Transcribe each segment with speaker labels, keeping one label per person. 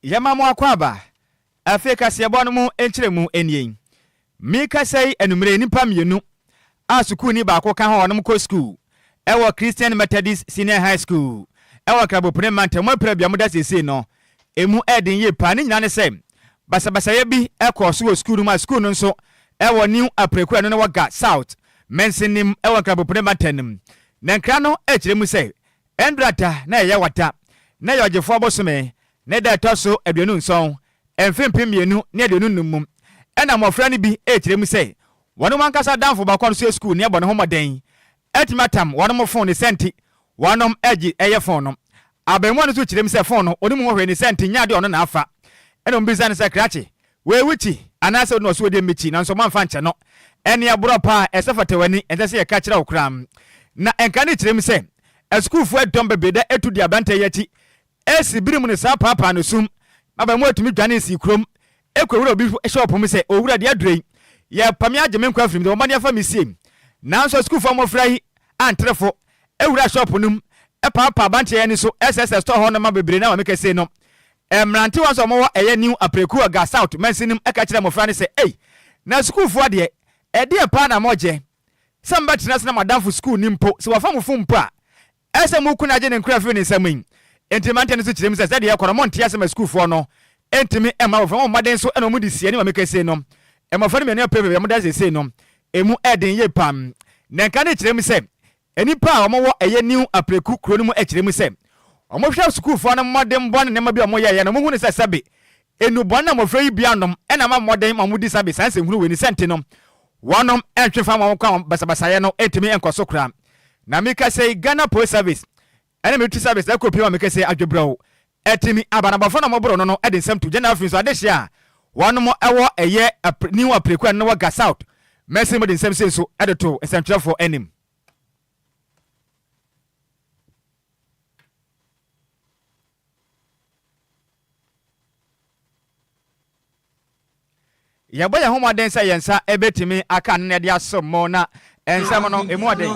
Speaker 1: Yɛma mo akwaaba. Afei kaseɛbɔ no mu nkyerɛmu nie. Merekasa yi anwummere yi, nnipa mmienu a sukuuni baako ka ho a wɔnom kɔ sukuu wɔ Christian Methodist Senior High School wɔ Nkrabopene mantam mu apira bea wɔda seesei no, emu yɛ den yie paa. Ne nyinaa ne sɛ basabasayɛ bi kɔɔ so wɔ sukuu no mu a sukuu no nso wɔ New Apreku a ɛno ne wɔ Ga South mansinim wɔ Nkrabopene mantam no mu. Na nkra no kyerɛ mu sɛ Ɛndra da na ɛyɛ Wada, na ɛyɛ Ɔgyefoɔ bosome ne da ɛtɔ so 27, mfe 2025 mu. Ɛna mmɔfra no bi rekyerɛ mu sɛ wɔnom ankasa adamfo baako a ɔno nso yɛ sukuuni abɔ ne ho mmɔden atumi atam wɔnom fon ne sɛ nti wɔnom agye ɛyɛ fon no. Abarimuwa no nso kyerɛ mu sɛ fon no ɔnim ho hwee ne sɛ nti nyɛ adeɛ ɔno na afa. Ɛna wɔbisa no sɛ krakye Wei wo kyi anaasɛ wode na ɔse wode me kyi nanso moamfa ankyɛ no. Ɛne ɛborɔ paa a ɛsɛ fata w'ani, ɛnsɛ sɛ yɛka kyerɛ wo koraa. Na nka ne kyerɛ mu sɛ asukuufoɔ ɛdɔm bebree da ɛtu di aberanteɛ yi akyi ɛsi bere mu no saa paapaa no sum ma abaamua tumi dwane sii kurom ɛkɔ wura obi shop mu sɛ owura deɛ aduro yi yɛpa me agye me nkwa afiri mu de wɔmmɔden afa me sie. Nanso asukuufoɔ mmɔfra yi antrefo ɛwura shop no mu ɛpaapaa aberanteɛ yi ani so ɛsɛsɛ store hɔ nnoɔma bebree na maame kɛseɛ no Mmerantewa nso a wɔwɔ ɛyɛ New Apreku wɔ Ga South mansin no mu ka kyerɛɛ mmofra no sɛ, Ei, na sukuufoɔ deɛ, ɛdeɛn paa na mogyɛ? Sɛ mobɛtena ase na mo adamfo sukuuni mpo, sɛ wafa mo fon mpo a, ɛsɛ sɛ moku no agye ne nkra firi ne nsam yi. Enti mmeranteɛ no nso kyerɛɛ mu sɛ, sɛdeɛ ɛrekɔ no, wɔnte ase ma sukuufoɔ no ntumi mma abɔfra no. Wɔmmɔ mmɔden nso na wɔde si anim a meka sei no. Mmɔfra no mmienu apue baabi a wɔda seesei no, emu yɛ den yie paa. Na nka no kyerɛ mu sɛ, Nnipa a wɔwɔ ɛyɛ New Apreku kuro no mu kyerɛ mu sɛ, wɔhwɛ sukuufoɔ no mmɔdenbɔ ne nneɛma bi a wɔyɛeɛ no, wɔhu no sɛ sɛbe nnubɔne na mmɔfra yi bi anom na ama mmɔden ma wɔdi sabe saa nsɛnhunu wei no sɛ nti no wɔnom ntwe fa wɔn kwan basabasayɛ no ntumi nkɔ so koraa. Na mekasa yi Ghana Post Service ne Military Service ɛkɔ pie ma mekasa yi adwebrɛw atumi aba na abɔfra no a wɔboro no no de nsɛm to gya na afei nso adehye a wɔnom wɔ ɛyɛ New Apreku a ɛno wɔ Ga South mansin mu de nsɛm sei nso de to nsɛntwerɛfoɔ anim. Yɛbɔ yɛn ho mmɔden sɛ yɛn nsa bɛtumi aka no na yɛde asom mo, na nsɛm no, emu ɔden.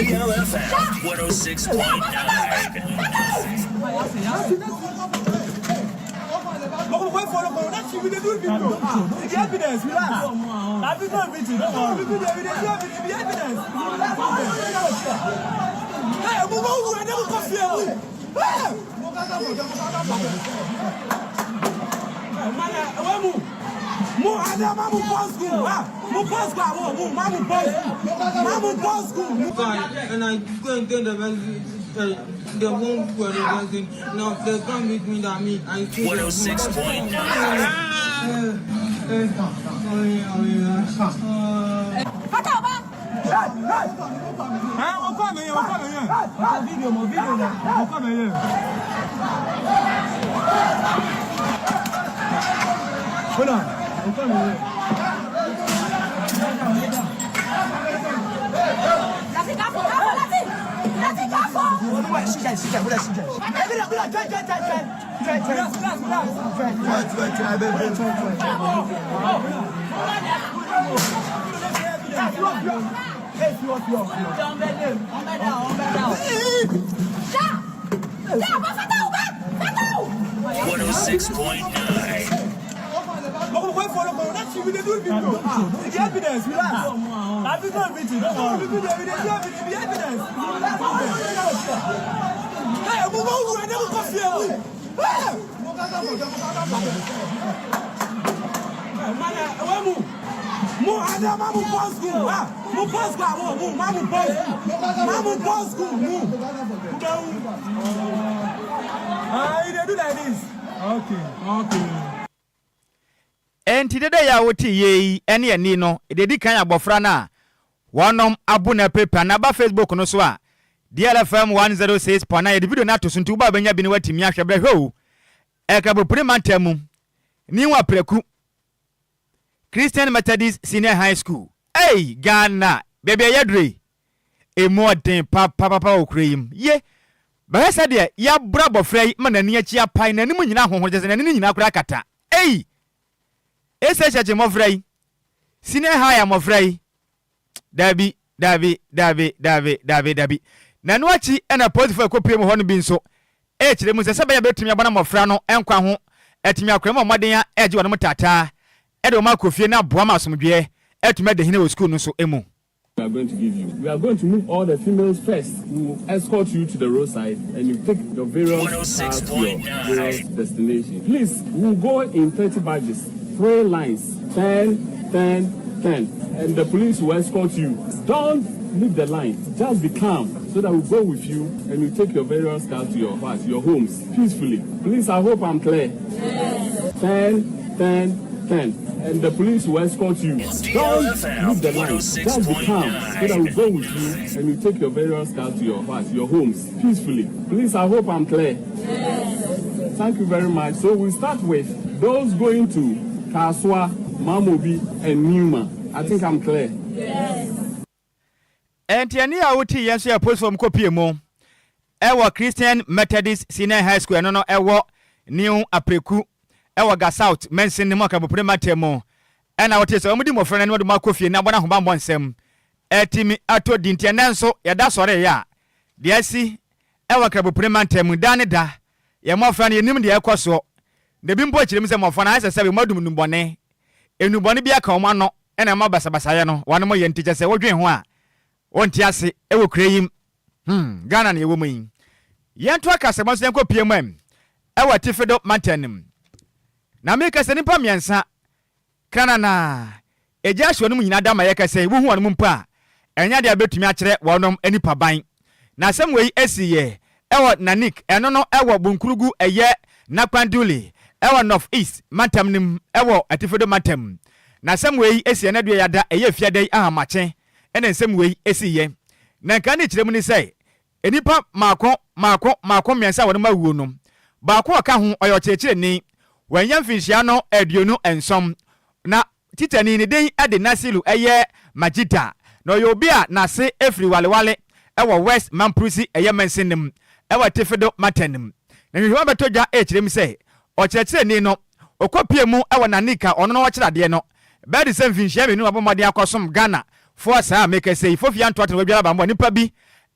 Speaker 2: DLFM 106.9.
Speaker 3: And I go and tell the person, the one who the person, now they come with me that me, I see
Speaker 2: 106.9. 106.9.
Speaker 4: Mo ada ma mo pɔn school ah mo pɔn school ah mo mo ma mo pɔn school ma mo pɔn school mo mo bɛ wu ah you dey do like this okay okay.
Speaker 1: Enti dede yi a wote yei ne ani no, deɛ ɛdi kan abɔfra no a wɔnom abo no apirapira no aba Facebook no so a, DLFM 106.9 yɛde video no ato so nti woba a wobɛnya bi na woatumi ahwɛ. Brɛ hwɛ o, Ɛkrabopire mantam mu, New Apraku Christian Methodist Senior High School. Ei Ghana, baabi a yɛaduru yi, emu ɔden papapapa wɔ kuro yi mu. Ye, bɛhwɛ sɛdeɛ yɛaboro abɔfra yi ma n'ani akyi apae, n'anim nyinaa ahohono, kyerɛ sɛ n'ani no nyinaa koraa akata. Ei! SHH mmɔfra yi, Senior High mmɔfra yi, Dabi, dabi, dabi, dabi, dabi, dabi. Na ɛno akyi na apolisifo a ɛkɔpue mu hɔ no bi nso rekyerɛ mu sɛ, sɛ ɛbɛyɛ a bɛtumi abɔ na mmɔfra no nkwa ho atumi akora mu a mmɔden a ɛregye wɔn taataa de wɔn akɔ fie na aboa ma asomdwoeɛ atumi ada hene wɔ sukuu no nso mu.
Speaker 5: We are going to give you. We are going to move all the females first. We will escort you to the roadside and you take your various cars to your various destination. Please, we will go in 30 badges, three lines, 10, 10, 10. And the police will escort you. Don't leave the line. Just be calm so that we go with you and you take your various cars to your what, your homes peacefully. Please, I hope I'm clear. Yes. 10, 10, 10. And the police will escort you. Don't leave the line. Just be calm so that we go with you and you take your various cars to your what, your homes peacefully. Please, I hope I'm clear. Yes. Thank you very much. So we start with those going to Kaswa, Mamobi, and Nima. I think I'm clear.
Speaker 1: Yes. Enti ɛnne a wotii yɛn nso yɛ apolisifoɔ mu kɔpie mu ɛwɔ Christian Methodist Senior High School ɛno no ɛwɔ New Apreku ɛwɔ Ga South mansin no mu Akrabopire mantam mu ɛna wotee sɛ wɔde mmɔfra no anim de wɔn akɔ fie na wɔn ahobammɔ nsɛm atumi atɔ di nti ɛnɛ nso yɛda sɔreeɛ a deɛ asi ɛwɔ Akrabopire mantam mu da ne da yɛn mmɔfra no yɛnim deɛ ɛkɔ soɔ na ebi mpo kyerɛ mu sɛ mmɔfra no ayɛ sɛ sɛ wɔn adum nnubɔne nnubɔne bi aka wɔn ano na ɛma basabasayɛ no wɔnom yɛ nti kyɛsɛ wodwen ho a wonte ase wɔ kura yi mu hmm Ghana na yɛwɔ mu yi. Yɛnto akasɛmɔ nso yɛnkɔ pie mu ɛ ɛwɔ atifi do mantam no mu na meka sɛ nipa mmiɛnsa krananaa egya ahye wɔnom nyinaa da ma yɛka sɛ wohu wɔnom mpo a ɛnyɛ adeɛ a bɛtumi akyerɛ wɔnom nipa ban. Na asɛm wei si yɛ ɛwɔ Nanik, ɛno no ɛwɔ Bunkrugu ɛyɛ Nakpanduli ɛwɔ North East mantam no mu ɛwɔ Atifido mantam mu. Na asɛm wei si ɛnɛ dua yada ɛyɛ Fiada yi ahamakye ɛna nsɛm wei si yɛ. Na nka ne kyerɛ mu ne sɛ nnipa maako maako maako mmiɛnsa a wɔnom awuo no baako a ɔka ho ɔyɛ ɔkyerɛkyerɛni, wanya mfinhyia no 27 na Tikyani, ne din de Nasiru yɛ Majida, na ɔyɛ obi a n'ase firi Walewale wɔ West Mamprusi ɛyɛ mansin no mu wɔ Atifido mantam no mu. Na nhwehwɛmu abɛtɔ dwa rekyerɛ mu sɛ ɔkyerɛkyerɛni no, ɔkɔpue mu wɔ Nanik a ɔno na ɔkyerɛ adeɛ no bɛyɛ te sɛ mfinhyia mmienu na wabɔ mmɔden akɔsom Ghana foɔ saa a mekasa yi, Fofie Antoa Tena wadware aba mu a nnipa bi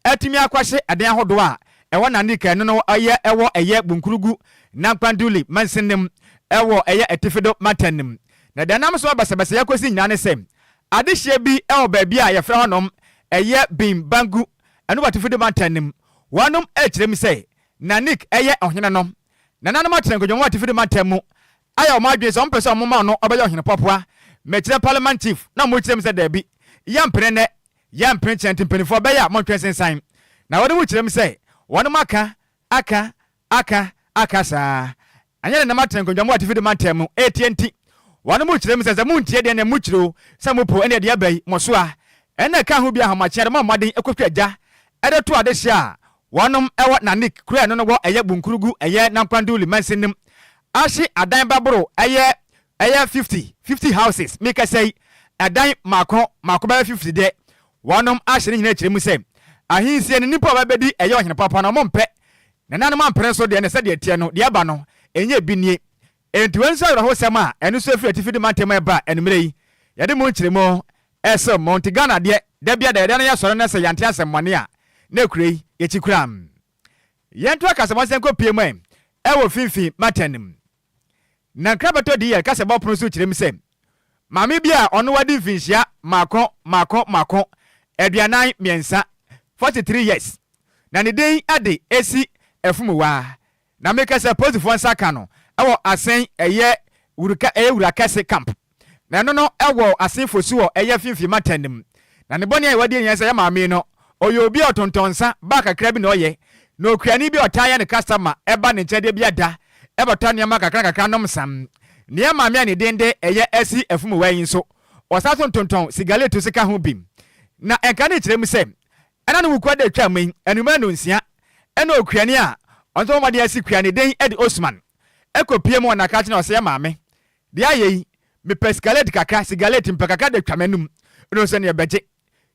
Speaker 1: atumi akɔhye ɛdan ahodoɔ a ɛwɔ Nanik a ɛno no ɛyɛ ɛwɔ ɛyɛ Bunkurugu Nankpanduli mansin no mu wɔ ɛyɛ Atifido mantam no mu. Na deɛ ɛnam so ma basabasayɛ kɔsi nyinaa ne sɛ, adehyeɛ bi wɔ baabi a yɛfrɛ hɔnom ɛyɛ Bin Bangu, ɛno wɔ Atifido mantam no mu. Wɔnom rekyerɛ mu sɛ, na Nick yɛ ɔhene no. Nananom atena nkonnwa mu wɔ Atifido mantam mu ayɛ wɔn adwene sɛ wɔmpɛ sɛ wɔma ɔno ɔbɛyɛ ɔhene pɔpoa, mekyerɛ Parliament Chief, na wɔrekyerɛ mu sɛ daabi, yɛmpene nnɛ, yɛmpene kyena nti mpaninfoɔ bɛyɛ a montwe nsensan. Na wɔnom rekyerɛ mu sɛ, wɔnom aka, aka, aka, aka saa. Anyɛ dɛ na matena nkonnwa mu wɔ atifi do mantam mu eetie ntsi, hɔn mu kyerɛ mu sɛ sɛ munntie deɛ nna mukyerɛ o, sɛ mopo ɛne deɛ ɛba yi, mosoa. Ɛna ɛka ho bi ahomakye ara mɔ mmɔden kotwa gya de to adehye a wɔnom wɔ Nanik kuro a ɛno no wɔ ɛyɛ Bunkurugu ɛyɛ Nankwanduli mansin no mu ahye adan bɛboro ɛyɛ ɛyɛ 50, 50 houses, mekasa yi ɛdan mako mako bɛyɛ 50 deɛ wɔnom ahye ne nyinaa kyerɛ mu sɛ ahensie no nnipa a wɔbɛdi ɛyɛ ɔhene papa no wɔmpɛ Nananom ampene so deɛ, na sɛdeɛ ɛteɛ no, deɛ ɛba no, ɛnyɛ bi nie. Enti wei nso awerɛhosɛm a ɛno nso ɛfiri atifi de mantam ɛba anwummerɛ yi, yɛde mo nkyerɛmu ɛresew mo. Nti Ghana deɛ, da biara da yɛda na yɛsɔre na sɛ yɛante asɛmmɔne a, na ɛkura yi, yɛkyi koraa. Yɛnto akasamu ase nkɔpue mu ɛ, ɛwɔ finfin mantam no mu. Na nkrabɛtɔ DL kasabɔ pono so kyerɛ mu sɛ, maame bi a ɔno wadi mfinhyia mmaako mmaako mmaako 43, 43 years, na ne din de Esi Afumuwa. Na meka sɛ apolisifoɔ nsa ka no wɔ Asen ɛyɛ Wurka ɛyɛ Wurakɛse camp. Na ɛno no wɔ Asen Fosu wɔ ɛyɛ Finfin mantam no mu. Na ne bɔne a wadi nyinaa ne sɛ yɛ maame yi no, ɔyɛ obi a ɔtontɔn nsa, bar kakra bi na ɔyɛ. Na okuani bi a ɔtaa yɛ ne customer ba ne nkyɛn da bi ada bɛtɔ nneɛma kakra kakra nom nsa. Ne yɛ maame a ne din de ɛyɛ Asi Afumuwa yi nso, ɔsan nso tontɔn sigaret nso ka ho bi. Na ɛnka ne kyerɛ mu sɛ, ɛna no wukuada a atwam yi, anwummere nnɔnsia, ɛna okuani a ɔno nso bɔ mmɔden asi kua ne din de Osman kɔpue mu wɔ n'akrakye na ɔsɛ yɛ maame Deɛ ayɛ yi, mepɛ sigaret kakra, sigaret, mepɛ kakra de atwa m'anum. Ɛna ɔsɛ neɛ bɛgye.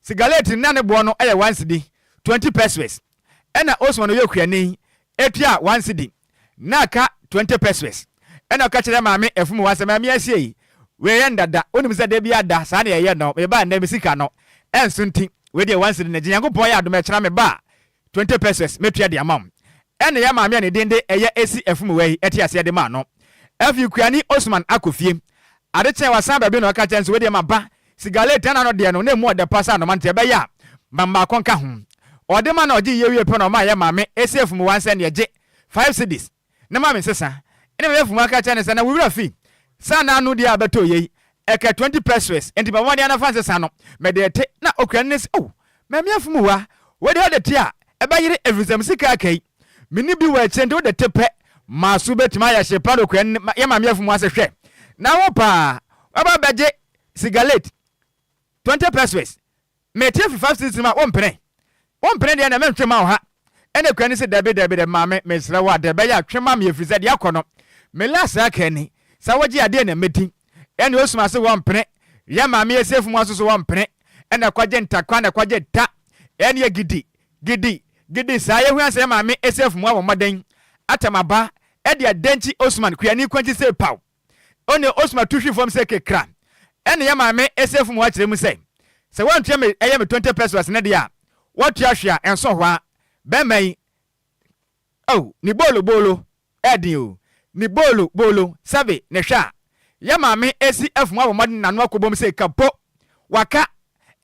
Speaker 1: Sigaret no na ne boɔ no yɛ one cedi, 20 pesewas. Ɛna Osman ɔyɛ okuani, ɛtua one cedi, na aka 20 pesewas. Ɛna ɔka kyerɛɛ maame Afumuwa sɛ, Maame Asiei, wei yɛ ndada, wonim sɛ da biara da saa na yɛyɛ no, meba nnɛ me sika no ɛnso nti, wei deɛ one cedi no gye, Nyankopɔn yɛ adom ɛkyena meba a, 20 pesewas mɛtua de ama wo. Ɛna yɛn maame a ne din de Ɛyɛ Esi Afumuwa yi te aseɛ de maa no. Afei Kuani Osman akɔ fie. Ade kyeeɛ wasan baabi na ɔka kyerɛ no sɛ, Wei deɛ maba, sigalet na n'ano deɛ no na ɛmu ɔdɛ pa sɛ anoma nti ɛbɛyɛ a ma mmaako nka ho. Ɔde ma na ɔgye yie wie pɛ na ɔmaa yɛn maame Esi Afumuwa nsɛ neɛ gye five cedis na ma me nsesa. Ɛna me yafunu aka kyerɛ no sɛ, Na wo werɛ afi sɛ anaa ano deɛ a bɛtɔɔ yei, ɛka 20 pesewas, enti bɔ mmɔden ara na fa nsesa no. Mede rete, na okuani no se, Oh, Maame Afumuwa, wei deɛ wode te a, ɛbɛyere ɛfiri sɛ me sika aka yi, menni bi wɔ akyire nti wode te pɛ, m'aso bɛtumi ayɛ hye paa. Na okuani no yɛ Maame Afumuwa se, Hwɛ, na wo paa, woaba abɛgye sigalate 20 pesewas, Mete afi 5 cedis no mu a, wompene? Wompene deɛ ɛnneɛ mentwe mma wo ha. Ɛnna akua no se, Dabi, dabi, dabi, maame, mesrɛ wo a, deɛ ɛbɛyɛ a twe ma me ɛfiri sɛ deɛ akɔ no, me last aka ni. Sɛ wogye a, deɛn na mɛdi? Ɛnna Osman se wɔmpene. Yɛn maame Asiefomuah nso so wɔmpene. Ɛnna ɛkɔgye ntakwa na ɛkɔgye ta. Ɛnneɛ gidi, gidi, gidi saa. Yɛhunu ara sɛ yɛn maame Asiefomuah wɔ mmɔden atam aba de adankyi Osman kuani kwankyi sei paw. Onua Osman tu hwee fam sɛ kekra. Ɛnna yɛn maame Esefo mu akyerɛ mu sɛ, Sɛ woantua me ɛyɛ me 20 pesewas no deɛ a, woatua hwee a ɛnso hɔ ara. Barima yi, oh, ne boolo boolo, ɛyɛ den o, ne boolo boolo, sɛbe ne hwɛ a. Yɛn maame Esi afum abɔ mmɔden n'ano akɔbom sɛ kapo. Waka.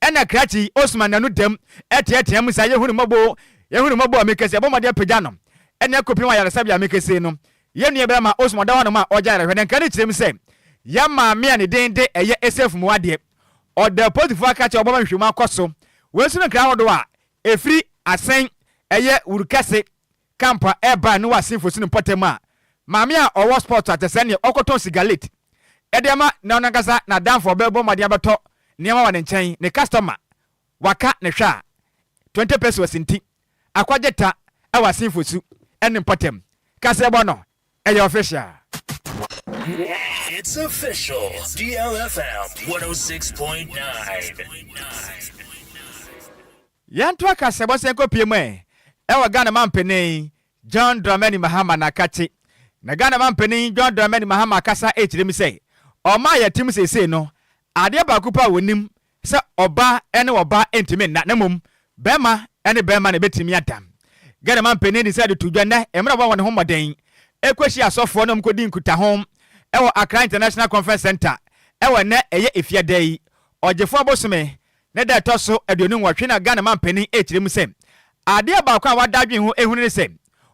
Speaker 1: Ɛnna krakye yi, Osman n'ano dam teɛteɛm saa, Yɛhu no mmɔbɔ o, yɛhu no mmɔbɔ o, mekese yɛbɔ mmɔden apagya no ɛnna akɔpem ayaresabea a mekese no. Yɛn nua barima Osman ɔda hɔnom a ɔregye ayarehwɛ no, nka no kyerɛ mu sɛ yɛn maame a ne din de ɛyɛ Esef Mua deɛ, ɔda apolisifoɔ aka kyerɛ wɔbɛma nhwehwɛmu akɔ so. Wei nso ne nkra ahodoɔ a ɛfiri Asɛn ɛyɛ Wurukɛse camp a ɛreba ne wɔ Asen Fosu no mpɔtam a maame a ɔwɔ spot a kyerɛ sɛ neɛ ɔkɔtɔn sigalet de ama na ɔno ankasa n'adamfo a ɔbɛbɔ mmɔden abɛtɔ nneɛma wɔ ne nkyɛn, ne customer, waka ne hwɛ a 20 pesewas nti Akwagye ta wɔ Asen Fosu ne mpɔtam. Kaseɛbɔ no, ɛyɛ official.
Speaker 2: It's official. DLFM 106.9.
Speaker 1: Yɛntoa kaseɛbɔ sɛ nkɔpie mu ɛ wɔ Ghana mampanin John Dramani Mahama n'akakye. Na Ghana mampanin John Dramani Mahama akasa rekyerɛ mu sɛ ɔman a yɛte mu seesei no, adeɛ baako pɛ a wɔnim sɛ ɔbaa ne ɔbaa ntumi nna na mmom barima ne barima na ɛbɛtumi ada. Ghana mampanin de nsa de to dwa nnɛ mmerɛ a wɔabɔ wɔn ho mmɔden rekɔhyia asɔfoɔ ne wɔn kɔdi nkutaho wɔ Accra International Conference Centre wɔ nnɛ ɛyɛ Efiada yi, Ɔgyefoɔ abosome ne da ɛtɔ so 28 na Ghana mampanin rekyerɛ mu sɛ adeɛ baako a wada adwene ho ehunu ne sɛ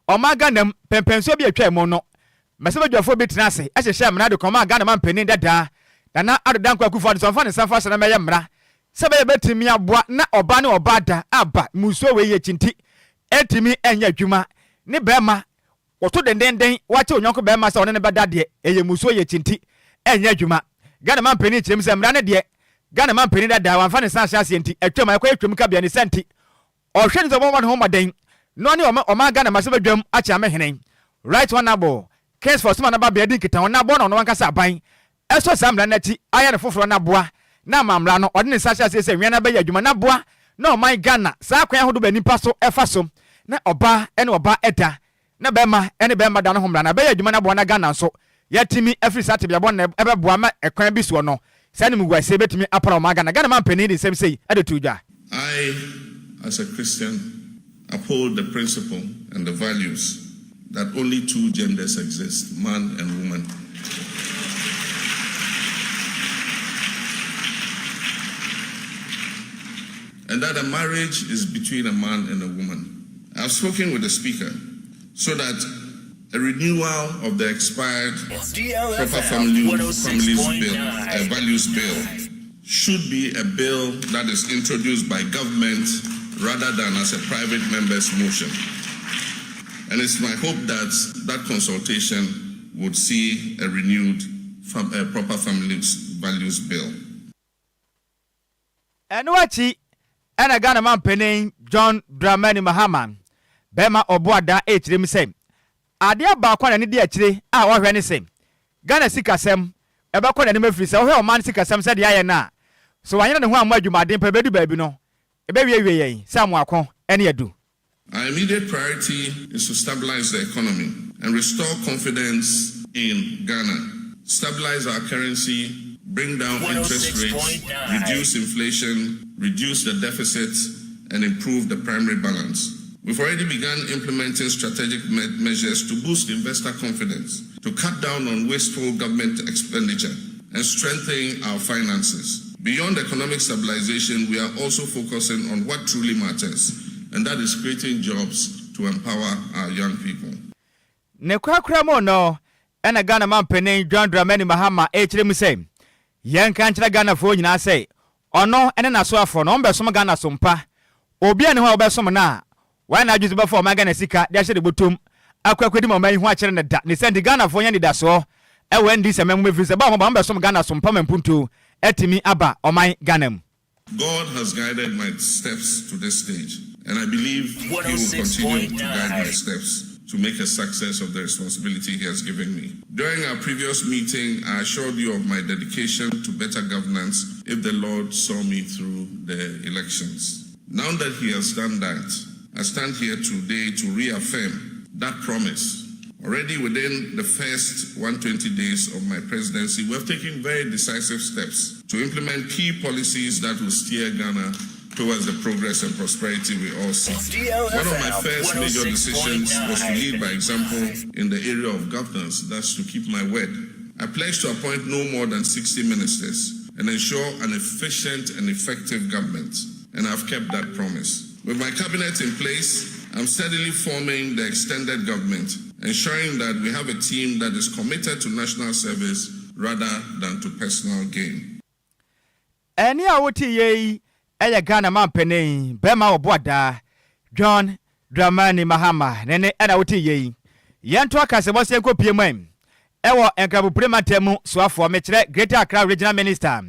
Speaker 1: ɔman Ghana mu pɛmpɛnsoɔ bi a atwa mu no Mmarahyɛbadwafoɔ bi tena ase hyehyɛɛ mmara de kɔmaa Ghana mampanin dadaa Nana Addo Dankwa Akufo-Addo sɛ ɔmfa ne nsa mfa hyɛ na mmɛyɛ mmara sɛ ɛbɛyɛ bɛtumi aboa na ɔbaa ne ɔbaa da aba mmusuo wei akyi nti ɛntumi nyɛ adwuma ne barima wɔto dendenden wakyɛ onyɔnko barima sɛ ɔne no bɛda deɛ ɛyɛ mmusuo yɛ akyi nti ɛnyɛ adwuma. Ghana mampanin kyerɛ mu sɛ mmara no deɛ Ghana mampanin dadaa wamfa ne nsa anhyɛ aseɛ nti atwam a ɛkɔyɛ twam kabea ne saa nti Ɔhwɛ no sɛ ɔbɛbɔ ne ho mmɔden na ɔne ɔman ɔman Ghana mmarahyɛbadwam akyeamehene, Right Honourable Kingsford Soma no babea adi nkitaho na aboa na ɔno ankasa aban asɔ saa mmara no akyi ayɛ no foforɔ na aboa na ama mmara no ɔde ne nsa ahyɛ aseɛ sɛ nwea no abɛyɛ adwuma na aboa na ɔman Ghana saa kwan ahodoɔ bɛ nipa so ɛfa so na ɔbaa ne ɔbaa ɛda na bɛrima ne bɛrima da no ho mmara no abɛyɛ adwuma no aboa na Ghana nso yɛatumi afiri saa tebea bɔne na ɛbɛboa ma ɛkwan bi soɔ no saa animguaseɛ bɛtumi apra ɔman Ghana. Ghana manpanin de nsɛm sei de too dwa.
Speaker 6: I, as a Christian, uphold the principle and the values that only two genders exist, man and woman. And that a marriage is between a man and a woman. I've spoken with the speaker so that. A renewal of the expired Proper Family, Families Bill, Values Bill should be a bill that is introduced by government rather than as a private member's motion. And it's my hope that that consultation would see a renewed proper families values bill.
Speaker 1: Ɛno akyi ɛna Ghana manpanin John Dramani Mahama bɛma ɔboada ɛrekyerɛ mu sɛ adeɛ baako a n'ani di akyire a ɔhwɛ ne sɛ Ghana sikasɛm ɛbɛkɔ n'anim, afiri sɛ wohwɛ ɔman sikasɛm sɛdeɛ ayɛ no a, so wanyere ne ho ammɔ adwumaden pɛ bɛdu baabi no, ɛbɛwiewie yɛn sɛ amoako ne adu.
Speaker 6: Our immediate priority is to stabilize the economy and restore confidence in Ghana, stabilize our currency, bring down interest rates, reduce inflation, reduce the deficit, and improve the primary balance. We've already begun implementing strategic measures to boost investor confidence, to cut down on wasteful government expenditure, and strengthen our finances. Beyond economic stabilization, we are also focusing on what truly matters, and that is creating jobs to empower our young people.
Speaker 1: Ne korakora mu no ɛna Ghana mampanin John Dramani Mahama ɛkyerɛ mu sɛ yɛnka nkyerɛ Ghanafoɔ nyinaa sɛ ɔno ne n'asoafoɔ no ɔmbɛsom Ghana so mpa obi a ne ho a wɔbɛsom no a wɔayɛ n'adwene sɛ bɛfa ɔman Ghana sika de ahyɛ de bɔtɔm akɔ akɔdi ma ɔman yi ho akyerɛ no da ne sɛ nti Ghanafoɔ nyɛ nidasoɔ ɛwɔ NDC mɛmo mɛfiri sɛ ba ɔmo bɛsom Ghana so mpa ma mpuntuo atumi aba ɔman Ghana mu.
Speaker 6: God has guided my steps to this stage, and I believe He will continue to guide my steps to make a success of the responsibility He has given me. During our previous meeting, I assured you of my dedication to better governance if the Lord saw me through the elections. Now that He has done that, I stand here today to reaffirm that promise. Already within the first 120 days of my presidency, we have taken very decisive steps to implement key policies that will steer Ghana towards the progress and prosperity we all seek. One of my first major decisions was to lead by example in the area of governance, that's to keep my word. I pledge to appoint no more than 60 ministers and ensure an efficient and effective government, and I've kept that promise. With my cabinet in place, I'm steadily forming the extended government, ensuring that we have a team that is committed to national service rather than to personal gain.
Speaker 1: Ɛne a wote yɛ yi ɛyɛ Ghana mampanin bɛrima ɔboadaa John Dramani Mahama ne ne ɛna wote yɛ yi. Yɛnto akasɛbɔ sɛ nkɔpie mu ɛ ɛwɔ Nkrabopire mantam mu soafoɔ, mekyerɛ Greater Accra Regional Minister,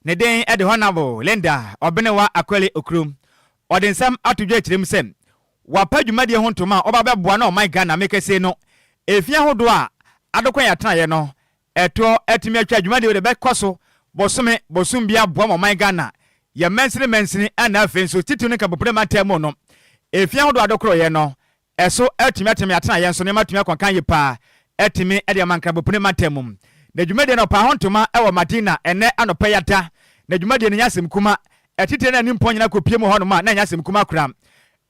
Speaker 1: ne den ɛde Honorable Linda Ɔbenewa Akwele Okurum. Ɔde nsɛm ato dwa akyerɛ mu sɛ wapa dwumadie ho ntoma a ɔba bɛboa na ɔman Ghana mekɛse no efie ahodoɔ a adokɔ yɛ atenaeɛ no ɛtoɔ atumi atwa. Dwumadie de bɛkɔ so bɔsome bɔsom bi aboa ma ɔman Ghana yɛ mɛnsini mɛnsini, ɛna afei nso titiri no Nkrabopire mantam mu no efie ahodoɔ adokorɔyɛ no ɛso atumi atumi atenaeɛ nso nneɛma atumi akɔnkan yie paa atumi ɛde ama Nkrabopire mantam mu. Na dwumadie no ɔpaa ho ntoma ɛwɔ Madina ɛnɛ anɔpɛ yata. Na dwumadie no nyɛ asɛm kuma, ɛtitire no anim pɔn nyina kɔpie mu hɔnom a na nyɛ asɛm kuma kora,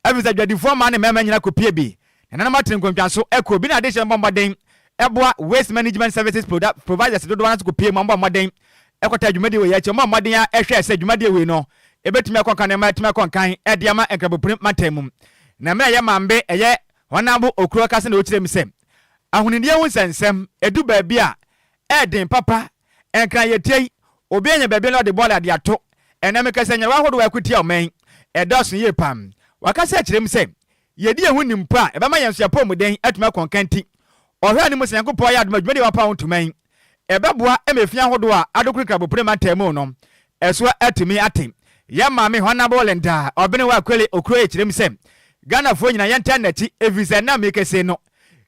Speaker 1: ɛfiri sɛ adwadifoɔ mmaa ne mmarima nyina kɔpie bi, nananom atene nkɔntwa so ɛkɔ bi na ade hyɛ mbɔ mmɔden ɛboa waste management services providers dodoɔ no nso kɔpie mu, ɔmbɔ mmɔden ɛkɔta dwumadie wei akyi, ɔmbɔ mmɔden a ɛhwɛ sɛ dwumadie wei no ɛbɛtumi akɔ nkan, nneɛma ɛtumi akɔ nkan ɛde ama Nkrabopire mantam mu. Na mmerɛ ɛyɛ mambe ɛyɛ Honorable Okuro kasa na ɔkyerɛ mu sɛ ahonidie ho nsɛnsɛm ɛdu baabi a ɛɛden papa. Nkran yɛtie yi, obi anya baabi na ɔde bɔɔla ade ato. Ɛnam kɛsɛ nyarewa ahodoɔ a ɛko tia ɔman ɛdɔɔso yie pam. Wakasa akyerɛ mu sɛ yɛdi yɛn ho nim po a ɛbɛma yɛn nso yɛpɔ mu den atumi akɔ nkan, nti ɔhwɛ anim sɛ Nyankopɔn yɛ adom adwumadie wapa ho ntoma yi ɛbɛboa ma efie ahodoɔ a adokoro Nkrabopire mantam mu no ɛso atumi ate. Yɛn maame Honorable Linda Ɔbene wɔ Akwele Okuro ekyirem sɛ Ghanafoɔ nyinaa yɛntaa n'akyi, ɛfiri sɛ nam kɛse no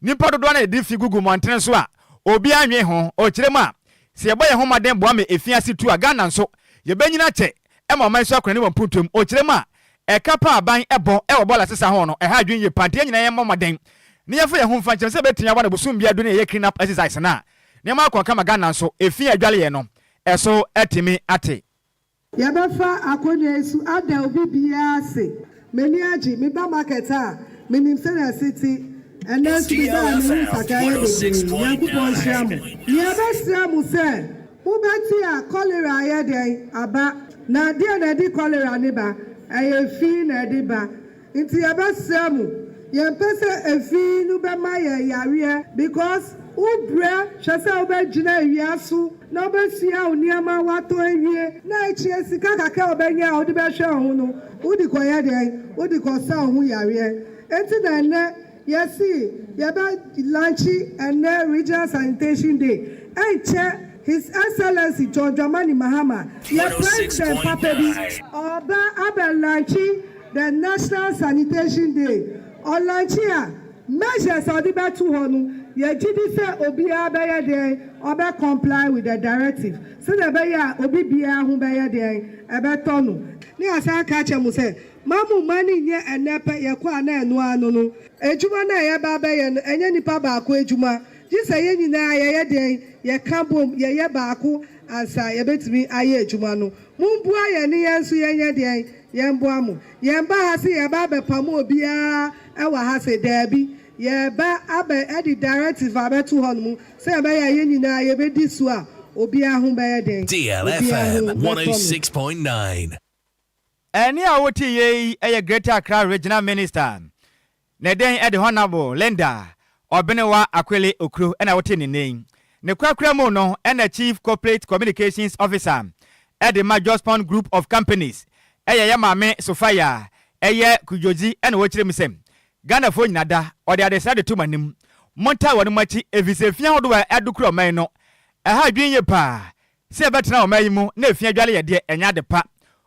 Speaker 1: nipa dodoɔ no yɛde fi gugu mmɔntene so a obiara nwe ho. Ɔkyerɛ mu a sɛ yɛbɔ yɛn ho mmɔden boa me efi ase tu a, Ghana nso yɛbɛnyina kyɛ ɛma ɔman so akɔnani wɔ mpuntuom. Ɔkyerɛ mu a ɛka pa aban ɛbɔ ɛwɔ bɔɔla sesa ho no ɛha adwene yie pa, nti yɛn nyinaa yɛmmɔ mmɔden ne yɛmfa yɛn ho mfa nkyɛn sɛ bɛtumi aboa no bosom bia du ne yɛyɛ clean up exercise no a nneɛma akɔ kama, Ghana nso efi adwaleɛ no ɛso atumi ate.
Speaker 7: Yɛbɛfa akonnwa yi so ada obi biara ase. M'ani agye. Meba market a menim sɛnea ɛse te. Ɛnɛ nso mebaa mehu nsakraeɛ bebree. Nyankopɔn nhyira mo. Nea ɛbɛsrɛ mo sɛ mobɛte a cholera ayɛ dɛn aba, na deɛ na ɛde cholera ne ba, ɛyɛ fi na ɛde ba, nti yɛbɛsrɛ mo. Yɛmpɛ sɛ efi no bɛma yɛn yareɛ because wo brɛ hwɛ sɛ wobɛgyina awia so na wobɛsua wo nneɛma woatɔn awie na akyire sika kakra a wobɛnya a wode bɛhwɛ wo ho no wode kɔyɛ dɛn? Wode kɔsa wo ho yareɛ. Enti na ɛnnɛ Yɛse yɛbɛ lankye ɛnnɛ Regional Sanitation Day, ɛnkyɛ His Excellency John Dramani Mahama, yɛ President papa bi, ɔɔba abɛ lankye the National Sanitation Day. Ɔlankye a, measures a ɔde bɛto hɔ no, yɛgyedi sɛ obiara bɛyɛ dɛn? Ɔbɛ comply with the directive, sɛdeɛ ɛbɛyɛ a obi biara ho bɛyɛ dɛn? Ɛbɛtɔ no. Ne yɛasan aka akyerɛ mo sɛ, Mma mo mma no nnyɛ ɛnnɛ pɛ, yɛkɔ a na ɛno ara no no. Adwuma no a yɛreba abɛyɛ no, ɛnyɛ nipa baako adwuma. Gye sɛ yɛn nyinaa yɛyɛ dɛn? Yɛka bom, yɛyɛ baako ansa yɛbɛtumi ayɛ adwuma no. Momboa yɛn ne yɛn nso yɛnyɛ dɛn? Yɛmboa mo. Yɛmba ha se yɛreba abɛpamo obiara wɔ ha se, daabi. Yɛreba abɛ de directive abɛto hɔnom sɛnea ɛbɛyɛ a yɛn nyinaa yɛbɛdi so a obiara ho bɛyɛ dɛn? Obiara
Speaker 2: DLFM
Speaker 7: ho bɛtɔ no.
Speaker 2: 106.9.
Speaker 1: Ɛnne a wote yei yɛ Greater Accra Regional Minister ne den de Honourable Linda Obenewa Akwele Okuro na wote ne nne yi. Ne korakora mu no na Chief Corporate Communications Officer de ma Jospong Group of Companies yɛ yɛ maame Sophia ɛyɛ Kudjodzi na wɔkyerɛ mu sɛ Ghanafoɔ nyina da ɔde adesrɛ de to mo anim montaa wɔn mo akyi efisɛ fi ahodoɔ a ɛdo kura ɔman no ɛha adwene yie paa Sɛ yɛbɛtena ɔman yi mu na efi adwale yɛ deɛ, ɛnyɛ ade pa.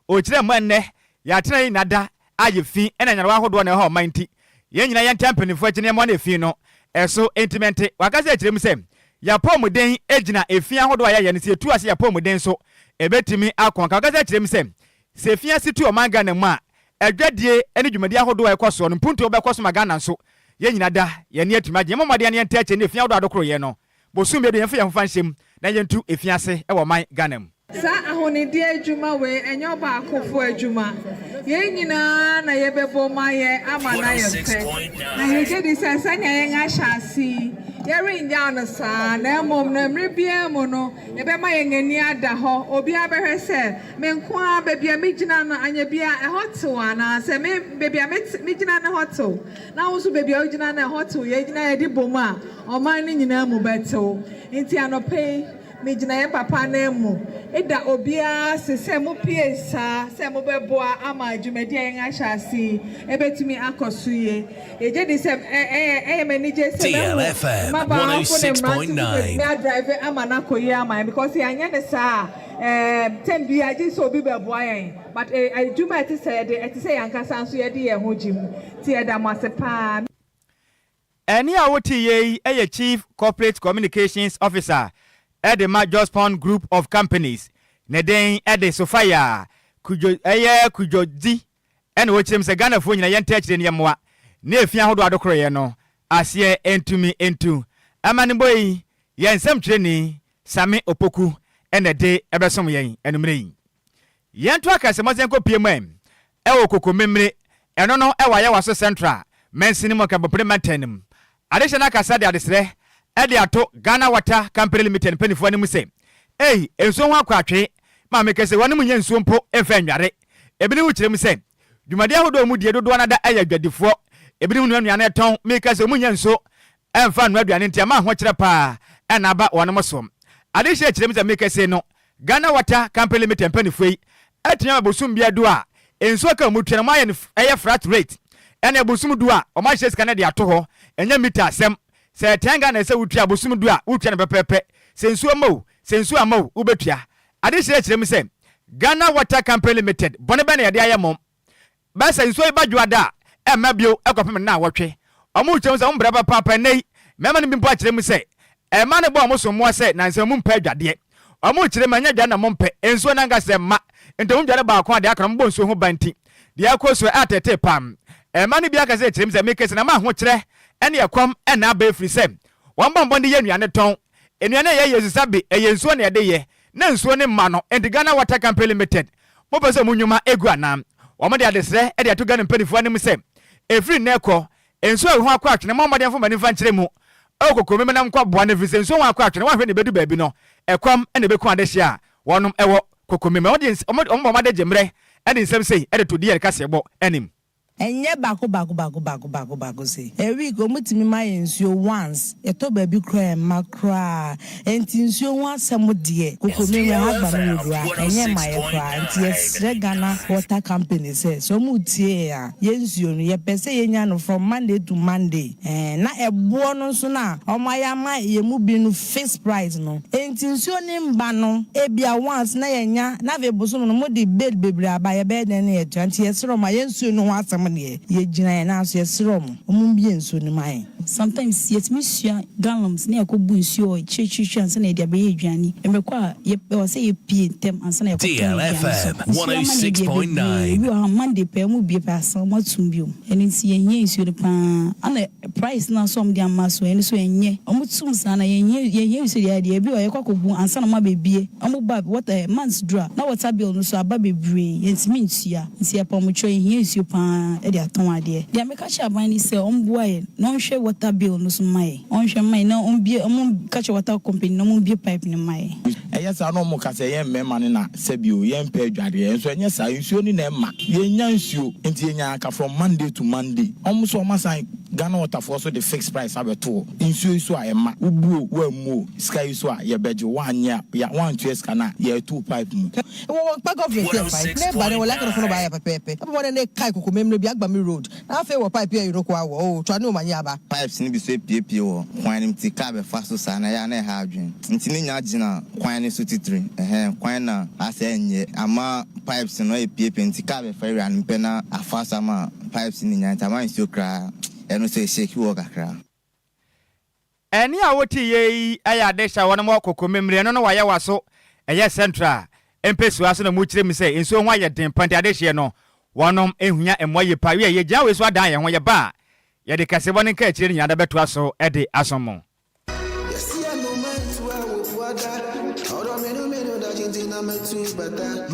Speaker 1: Ɔkyerɛ mu ɛnnɛ, yɛn atenaeɛ yi nna da ayɛ fi ɛna nyarewa ahodoɔ na ɛha ɔman nti, yɛn nyinaa yɛntaa mpaninfoɔ akyi na yɛmmoa na efi no ɛso nti mente. Wakasa akyerɛ mu sɛ, yɛn apɔwmuden gyina efi ahodoɔ a yɛyɛ no, sɛ yɛtu ase yɛn apɔwmuden nso ɛbɛtumi akɔ nka. Wakasa akyerɛ mu sɛ, sɛ efi ase tu ɔman Ghana mu a, adwadie ne dwumadie ahodoɔ a ɛkɔ soɔ no, mpuntuo bɛkɔ so ma Ghana nso. Yɛn nyinaa da yɛn ani atumi agye. Yɛmmɔ mmɔden na yɛntaa akyire ne efi ahodoɔ a adokoroyɛ no. Bosoom bɛdu yɛmfa yɛn ho fa nhyɛ mu na yɛntu efi ase wɔ ɔman Ghana mu.
Speaker 8: Saa ahonidie adwuma wei ɛnyɛ ɔbaakofo adwuma. Yɛn nyinaa na yɛbɛbom ayɛ ama no ayɛ fɛ. Na yɛgye di sɛ sɛnea yɛn ahyɛ ase yi, yɛrennyaw no saa, na mmom no mmere biara mu no, yɛbɛma yɛn ani ada hɔ. Obiara bɛhwɛ sɛ, me nko ara, baabi a migyina no, anyɛ biara ɛhɔ tew anaa? Sɛ me, baabi a mete, migyina no hɔ tew, na wo nso baabi a wugyina no ɛhɔ tew, yɛgyina yɛde bom a, Ɔman no nyinaa mu bɛtew. Enti anɔpa yi, migyina yɛn papa ananmu da obiara ase sɛ mupue saa sɛ mobɛboa ama dwumadi a yɛahyɛ ase yi betumi akɔ so yie. Yegye di sɛ ɛyɛ me anigye sɛ mahu
Speaker 2: DLFM
Speaker 8: mmabaawafo ne mmerante sɛ
Speaker 2: 106.9.
Speaker 8: betumi adrive ama no akɔ yie ama yɛn because yɛanyɛ no saa a, ɛɛm, tɛm biara gye sɛ obi bɛboa yɛn. But adwuma a ɛte sɛɛ de, ɛte sɛ yɛn ankasa nso yɛde yɛn ho gye mu. Nti yɛda mo ase paa.
Speaker 1: Ɛnne a wote yei yɛ Chief Corporate Communications Officer de ma Jospong Group of Companies. Ne din de Sophia Kudjo ɛyɛ Kudjodzi ɛna ɔkyerɛ mu sɛ Ghanafoɔ nyina yɛntaa akyire ne yɛmmoa ne ɛfi ahodoɔ adokoroyɛ no aseɛ ntumi ntu. Amanebɔ yi yɛn nsɛmtwerɛni Same Opoku na ɛde ɛbɛsom yɛn anummerɛ yi. Yɛnto akɛsɛmɔsɛn nkɔpue mu ɛ wɔ Kokomemre, ɛno no wɔ Ayawaso Central mansini mu Nkaboprem mantam no mu. Adehyɛ no akasa de adesrɛ de ato Ghana Water Company Limited mpaninfoɔ anim sɛ, Ei, nsuo ho akɔ atwee ma meka sɛ wɔnom nnya nsuo mpo mfa nnware. Ebinom kyerɛ mu sɛ, dwumadie ahodoɔ a wɔdie dodoɔ no ara da yɛ adwadifoɔ. Ebinom noa nnuane tɔn, meka sɛ wɔnnya nsuo mfa nnoa aduane nti ama ahokyerɛ paa na aba wɔnom so. Adehyɛ kyerɛ mu sɛ meka sei no, Ghana Water Company Limited mpaninfoɔ yi atumi ama bosom biara du a nsuo ka wɔn tua no wɔn ayɛ no ɛyɛ flat rate ɛna bosom du a wɔn ahyehyɛ sika no de ato hɔ ɛnyɛ meter asɛm sɛ ɛtɛn Ghana sɛ wotua bosom du a wotua no pɛpɛɛpɛ sɛ nsuo ma o sɛ nsuo amma o wobɛtua. Adehyɛ kyerɛ mu sɛ Ghana Water Company Limited bɔne bɛn na yɛde ayɛ mo Bɛyɛ sɛ nsuo yi ba dwoada a, ɛmma bio kɔpem nnawɔtwe. Wɔrekyerɛ mu sɛ wɔn brɛ papaapa nnɛ yi. Mmarima no bi mpo akyerɛ mu sɛ mmaa no bɔ wɔn so mmoa sɛ nansa wɔn mpɛ adwadeɛ. Wɔrekyerɛ mu ɛnyɛ dware na wɔmpɛ, nsuo no ankasa mma. Nti wɔn dware baako a deɛ aka no wɔbɔ nsuo ho ban nti deɛ ɛkɔ so ɛretetee paa. Mmaa no bi ankasa rekyerɛ mu sɛ mekese na m'ahokyerɛ ne ɛkɔm na aba ɛfiri sɛ wɔn bɔ mmɔden yɛ nnuane tɔn. Nnuane a yɛyɛ Susabe ɛyɛ nsuo na yɛde yɛ na nsuo no mma no nti Ghana Water Company Limited Mopɛ sɛ mo nnwuma gu anaa? Wɔde adesrɛ de ato Ghana mpanimfoɔ anim sɛ, ɛfiri nnɛ rekɔ, nsuo a ɛho akɔ atwene, mommɔ mmɔden mfa mo ani mfa nkyerɛ mu wɔ Kokomim na monkɔboa no, ɛfiri sɛ nsuo ho akɔ atwene, woanhwɛ na ɛbɛdu baabi no, ɛkɔm na ɛbɛku adehyeɛ a wɔnom wɔ Kokomim. Wɔde wɔn bɔ wɔn adagye mmerɛ de nsɛm sei de to DL kaseɛbɔ anim.
Speaker 9: Ɛnyɛ baako baako baako baako baako baako sei. A week ɔmo tumi ma yɛn nsuo once, ɛtɔ baabi koraa ɛmma koraa. Ɛnti nsuo ho asɛm deɛ, Kokomlemle ha Agbame Road ha, ɛnyɛ mma yɛ koraa. Nti yɛsrɛ Ghana Water Company sɛ, sɛ ɔmo tie yɛn a, yɛn nsuo no yɛpɛ sɛ yɛnya no from Monday to Monday. Ɛɛ na ɛboɔ no nso no a ɔmo ayɛ ama yɛn mu bi no fixed price no, ɛnti nsuo no mba no ebia once na yɛnya, na afei bosom no mo de bill bebree aba, yɛbɛyɛ dɛn na yɛatua? Nti yɛsrɛ ɔmo a yɛn nsuo no ho asɛm deɛ yɛgyina yɛn nan so yɛsrɛ ɔmo, ɔmo mbue nsuo no ma yɛn.
Speaker 10: Sometimes yɛtumi sua gallons na yɛkɔ bu nsuo wɔ akyirikyirikyiri ansa na yɛde abɛyɛ aduane. Mmerɛ kɔ a yɛ ɛwɔ sɛ yɛpie ntɛm ansa na yɛkɔtɔn aduane so.
Speaker 2: DLFM
Speaker 10: Nsuo amanneɛ deɛ bebree. Ebi
Speaker 2: 106.9.
Speaker 10: wɔ ha Monday pɛ wɔn bue pɛ asa wɔn atum bio. Ɛno nti yɛhia nsuo no paa. Ɛna price no nso a wɔde ama so ɛno nso ɛnyɛ. Wɔn tum saa na yɛhia yɛhia nsuo deɛ deɛ ebi wɔ hɔ yɛkɔ akɔbu ansa na wɔn abɛbue. Wɔn ba water months duru a na water bill no nso aba bebree yɛntumi ntua. Nti yɛpɛ wɔn kyɛw yɛhia nsuo paa de atɔn adeɛ. Deɛ meka kyerɛ aban ne sɛ ɔmboa yɛn na ɔnhwɛ water bill no so mma yɛn. Ɔnhwɛ mma yɛn na ɔmbue ɔmo ka kyerɛ water company na ɔmo mbue pipe no mma yɛn.
Speaker 11: Ɛyɛ saa na ɔmo ka sɛ yɛn mmarima no na sɛbi o yɛmpɛ adwareɛ nso ɛnyɛ saa nsuo no na ɛma yɛnya nsuo nti yɛnya aka from Monday to Monday ɔmo nso ɔmo asan Ghana water foɔ so de fixed price abɛto hɔ nsuo yi so a ɛma wobu o woammu o sika yi so a yɛbɛgye woanyɛ a ya woantua sika no a yɛreto pipe mu.
Speaker 12: Wɔ wɔ kpa gɔvernment yɛ pipe ne ba ne wɔ lakɛrɛ fɔlɔ ba yɛ pɛpɛɛpɛ ɛbɛ wɔn ne kai koko memre bi agbami road na afei wɔ pipe yɛ iroko awɔ o twa ne o ma nyi aba.
Speaker 13: Pipes no bi so apiepie wɔ kwan no mu nti car bɛfa so saa na ɛyɛ a na ɛha adwene nti ne nya gyina kwan no so titiri ɛhɛn kwan na asɛ ɛnyɛ ama pipes no apiepie nti car bɛfa area no pɛ na afa so ama pipes no nyinaa nti ama nsuo koraa ɛno nso ɛshake wɔ kakra.
Speaker 1: Ɛnne a wote yɛ yi yɛ adehyɛ a wɔnom wɔ Kokomemre, ɛno no wɔayɛ wɔ aso ɛyɛ Central mpɛsua so na mu kyerɛ mu sɛ nsuo ho ayɛ den pa nti adehyeɛ no wɔnom ehua mmoa yie pa. Wiɛ, yɛgyina wei so adan yɛn ho yɛba a yɛde kaseɛbɔ ne nkaakyire no nyinaa da bɛtoa so de asom mo.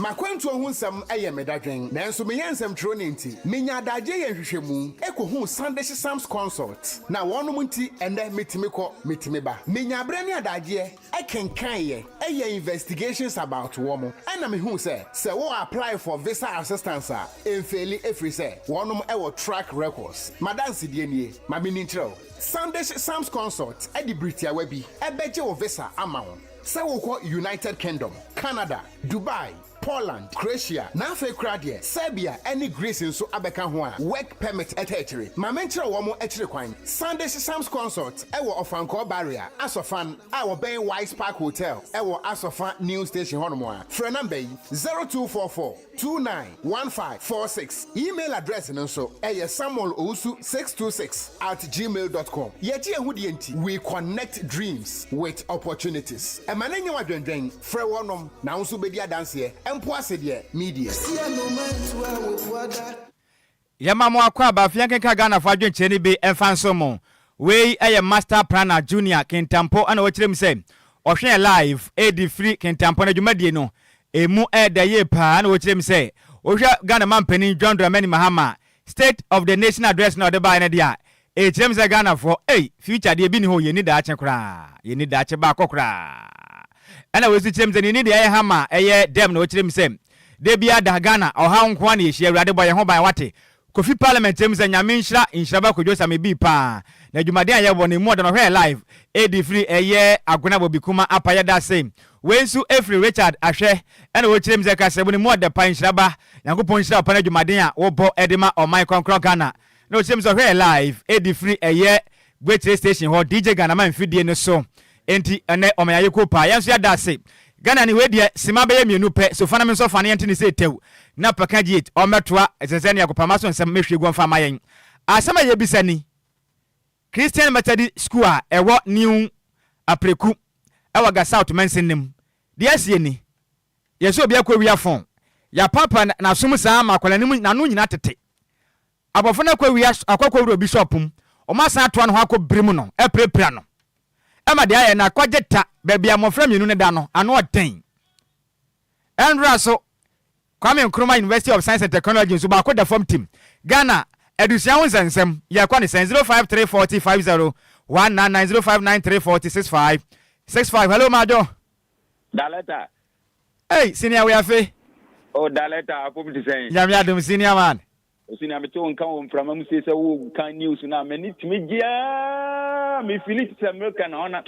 Speaker 14: M'akwantuo ho nsɛm yɛ me dadwen, nanso meyɛ nsɛmtwerɛni nti, menya adagyeɛ yɛ nhwehwɛmu kɔhuu Sandish Sams Consult, na wɔnom nti ɛnnɛ metumi kɔ, metumi ba. Menya berɛ ne adagyeɛ kenkaneɛ, yɛ investigations about wɔn, ɛna mehuu sɛ, sɛ wo apply for visa assistance a, ɛmfaili ɛfiri sɛ wɔnom wɔ track records. M'adansedie nie, ma menni nkyerɛ wo. Sandish Sams Consult de bere tiawa bi bɛgye wo visa ama wo sɛ wokɔ United Kingdom, Canada, Dubai, Poland, Croatia, na afei koraa deɛ Serbia ne Greece nso abɛka ho a work permit ta akyire. Ma menkyerɛ wɔn akyiri kwan. Sandish Sams Consult wɔ Ɔfankɔɔ Barrier, Asɔfan, a wɔbɛn Wise Park Hotel wɔ Asɔfa New Station hɔnom a. Frɛ namba yi, 0244 291546. Email address no nso ɛyɛ samuelowusu626@gmail.com. Yɛgye yɛn ho die nti, we connect dreams with opportunities. Ɛma no nyɛ wadwendwen, frɛ wɔnom na wo nso bɛdi adanseɛ mpo ase deɛ media.
Speaker 1: Yɛma mo akɔ aba afei yɛnkenka Ghanafoɔ adwenkyerɛ no bi mfa nso mo. Wei yɛ Master Planner Junior Kintampo na ɔkyerɛ mu sɛ ɔhwɛ yɛn live ɛredi firi Kintampo na dwumadie no ɛmu ɛɛdɛ yie paa na ɔkyerɛ mu sɛ wohwɛ Ghana mampanin John Dramani Mahama State of the Nation Address na ɔde baeɛ no deɛ a ɛkyerɛ mu sɛ Ghanafoɔ ei future deɛ ebi nni hɔ yɛnni daakye koraa yɛnni daakye baako koraa ɛna wei nso kyerɛ mu sɛ ne ni deɛ ɛyɛ hama ɛyɛ dɛm na ɔkyerɛ mu sɛ Da biara da Ghana ɔhaw nko ara na yɛhyia Awurade bɔ yɛn ho ban wate Kofi parliament kyerɛ mu sɛ Nyame nhyira nhyira ba Kwadwo Same bii paa na adwumaden a yɛbɔ no emu ɔdɔ na ɔhwɛ yɛ live edi firi ɛyɛ Agona Bobi Kuma apa yɛda ase Wei nso ɛfiri Richard Ahwɛ ɛna ɔkyerɛ mu sɛ kasamu no mu ɔdɛ pa nhyira ba Nyankopɔn nhyira wo pa no adwumaden a wobɔ ɛde ma ɔman kɔnkrɔn Ghana na ɔkyerɛ mu sɛ ɔhwɛ yɛ live edi firi ɛyɛ Gwekyire station hɔ DJ Ghana ma mfidie no so Enti ɛnɛ ɔma yɛayɛ kuo paa. Yɛn nso yɛda ase. Ghana ni wei deɛ sima bɛyɛ mienu pɛ so fa na me nso fa na yɛnte ne sei tɛw na paka gate ɔmmɛtoa ɛsɛ sɛ ne agopama so nsɛm mɛhwie gu ɔmfa mma yɛn. Asɛm a yɛbisa ni, Christian Methodist School a ɛwɔ New Apreku ɛwɔ Ga South mansin no mu, deɛ asie ni, yɛsɛ obi akɔwia phone, yɛapaapa n'asom saa ma akwadaa no mu n'ano nyinaa tete. Abɔfo no akɔ wia akɔ akɔwura obi shop mu, wɔn asan atoa ne ho akɔ birim no apirapira no ma deɛ ayɛ no akɔgye ta baabi a mmɔfra mienu no da no ano ɔden. Ɛnora so Kwame Nkrumah University of Science and Technology nso baako da fam tim. Ghana adusua ho nsɛnsɛm yɛkɔ ne sɛn 053 40 50 199 0593 40 65 65 Hello Madwo.
Speaker 15: Daleta.
Speaker 1: Hey, senior Wiafe.
Speaker 15: Oh, Daleta, apom te sɛn?
Speaker 1: Nyame adom, senior man.
Speaker 15: Ɔsi nea mete wo nka wɔ mframa mu sei sɛ woka news no a m'ani tumi gye aa me fili te sɛ meka na ɔna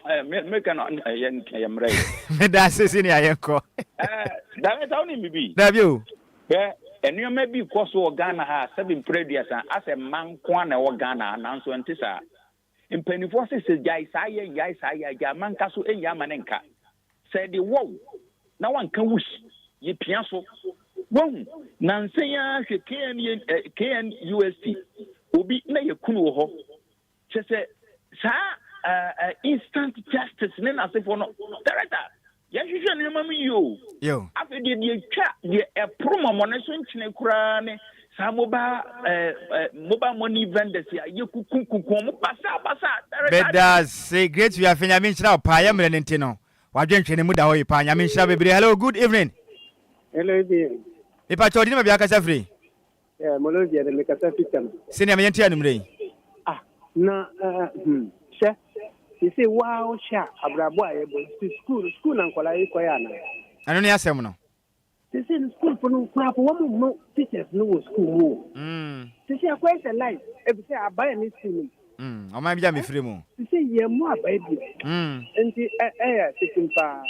Speaker 15: meka na ɛyɛ ɛyɛ mmerɛ yɛ.
Speaker 1: Meda ase senior yɛnkɔ.
Speaker 15: Ɛɛ director wonim bibi?
Speaker 1: Dabi o.
Speaker 15: Hwɛ nneɛma bi kɔ so wɔ Ghana ha a sɛbi mpere aduasa asɛ mma nko ara na ɛwɔ Ghana ha nanso ɛnte saa. Mpanimfoɔ se sɛ gyae saa yɛ nnyae saa yɛ a gyae ma nka so nnyae ma ne nka. Sɛ ɛde wɔ wo na wanka wuss yɛ pia so. Wahu? Nansa yi ara hwɛ KNA, eh, KNUST, obi na yɛku no wɔ hɔ. Kyɛ sɛ saa uh, uh, instant justice ne n'asefoɔ no, director, yɛnhwehwɛ nneɛma mu yie o.
Speaker 1: Yo.
Speaker 15: Afei deɛ deɛ twa deɛ ɛporo mɔmɔne so nkyene koraa ne saa mobile eh, eh, mobile money vendors a yɛkuku kuku wɔn basa basa. Director,
Speaker 1: Meda ase great wiafe nyame nhyira wo paa yɛ mmerɛ no nti no wadwentwene no mu da hɔ yi paa nyame nhyira bebree hello good evening.
Speaker 16: Hello evening.
Speaker 1: Mepa kyɛw di ne baabi akasa firi.
Speaker 16: Yeah, Molovia de mekasa fi tam.
Speaker 1: Sɛnea meyɛ nti anumere yi.
Speaker 16: Ah, na uh, hmm, hwɛ sese waa wohwɛ a abrabɔ a yɛbɔ si school school na nkɔla yi kɔyɛ anaa.
Speaker 1: Ɛno ne asɛm no.
Speaker 16: Sese no school fo no koraa fo wɔn mmo teachers no wɔ school mu o. Sese akɔyɛ sɛ life efisɛ aban ne school no mu.
Speaker 1: Ɔman bi a mefiri mu.
Speaker 16: Sese yɛn mu aban bi. Nti ɛyɛ tetem paa.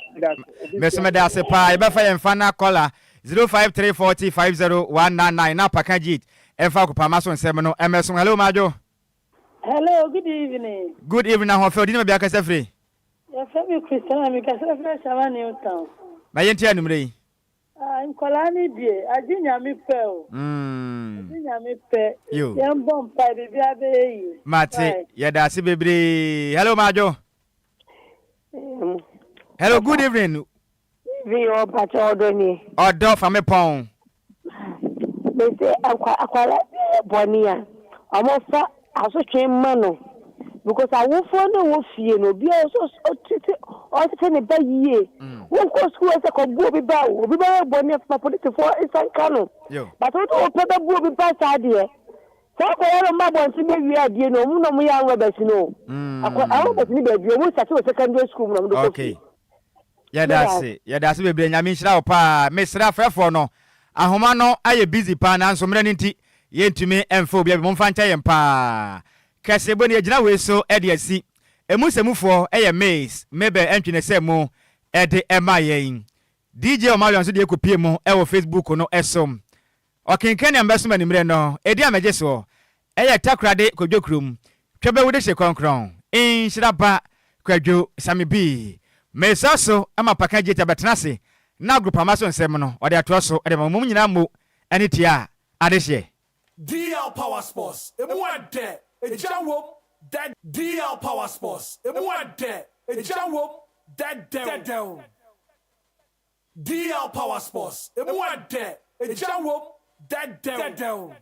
Speaker 1: Meso meda ase paa. Yɛbɛfa yɛn fa na kɔla 0534050199 na Paka Jit ɛmfa akopama so nsɛm no ɛmɛso. Hello Madwo.
Speaker 17: Hello, good evening.
Speaker 1: Good evening Ahoɔfɛ, ɔdi ne baabi akasa firi?
Speaker 17: Yɛfrɛ me Christiana, mekasa firi Ashama New Town.
Speaker 1: Ma yɛntie anwummerɛ yi.
Speaker 17: Ah, nkwadaa no deɛ, agye Nyame pɛ o. Agye Nyame pɛ.
Speaker 1: Yo.
Speaker 17: Yɛn bɔ mpae, biribiara bɛyɛ yie.
Speaker 1: Mate,
Speaker 17: Bye.
Speaker 1: yɛda ase bebree. Hello Madwo. Hello, good evening.
Speaker 18: Evening o, mpakyɛ ɔdɔ nie.
Speaker 1: Ɔdɔ fa me pɔn.
Speaker 18: Mese akwa akwadaa bi yɛ bɔne a, wɔfa asotwe ma no because awofoɔ no wɔ fie no obiara nso ɔtete ɔtete ne ba yie. Wonkɔ sukuu sɛ kɔbu obi ba o, obi bɛyɛ bɔne a fa polisifoɔ nsa nka no. But wode wo pɛ bɛbu obi ba saa deɛ, saa akwadaa no mma abɔnten bɛwie adeɛ no, wɔn na wɔyɛ armed no o. Akwa armed no baabi, wɔn start wɔ secondary school mu na wɔde kɔ fie.
Speaker 1: Yɛda ase, yɛda ase bebree, Nyame nhyira wo paa. Mesrɛ afrɛfoɔ no, ahoma no ayɛ busy paa nanso mmerɛ no nti yɛntumi mfa obiara bi, momfa nkyɛ yɛn paa. Kɛsebo no yɛgyina wei so de asi. Emu sɛmufoɔ yɛ Miss Mabel Antwi na ɛsɛ mu de ma yɛn. DJ Omarion nso deɛ kɔpie mu wɔ Facebook no so. Ɔkenkan nea mebɛsom anwummerɛ no, ɛdin a megye soɔ ɛyɛ Takoradi Kwadwo kurom, Twɛbɛwu dehye krɔnkrɔn, Nhyira ba Kwadwo Same Bii. Mesɔ so ma Paka Gyeti abɛtena ase na agropama so nsɛm no ɔde atoa so de ma mo. Mom nyinaa mmo ne tia adehyeɛ.
Speaker 4: DL Power Sports, emu ɛdɛ, egya wom, dɛ. DL Power Sports, emu ɛdɛ, egya wom, dɛdɛw. DL Power Sports, emu ɛdɛ, egya wom, dɛdɛw.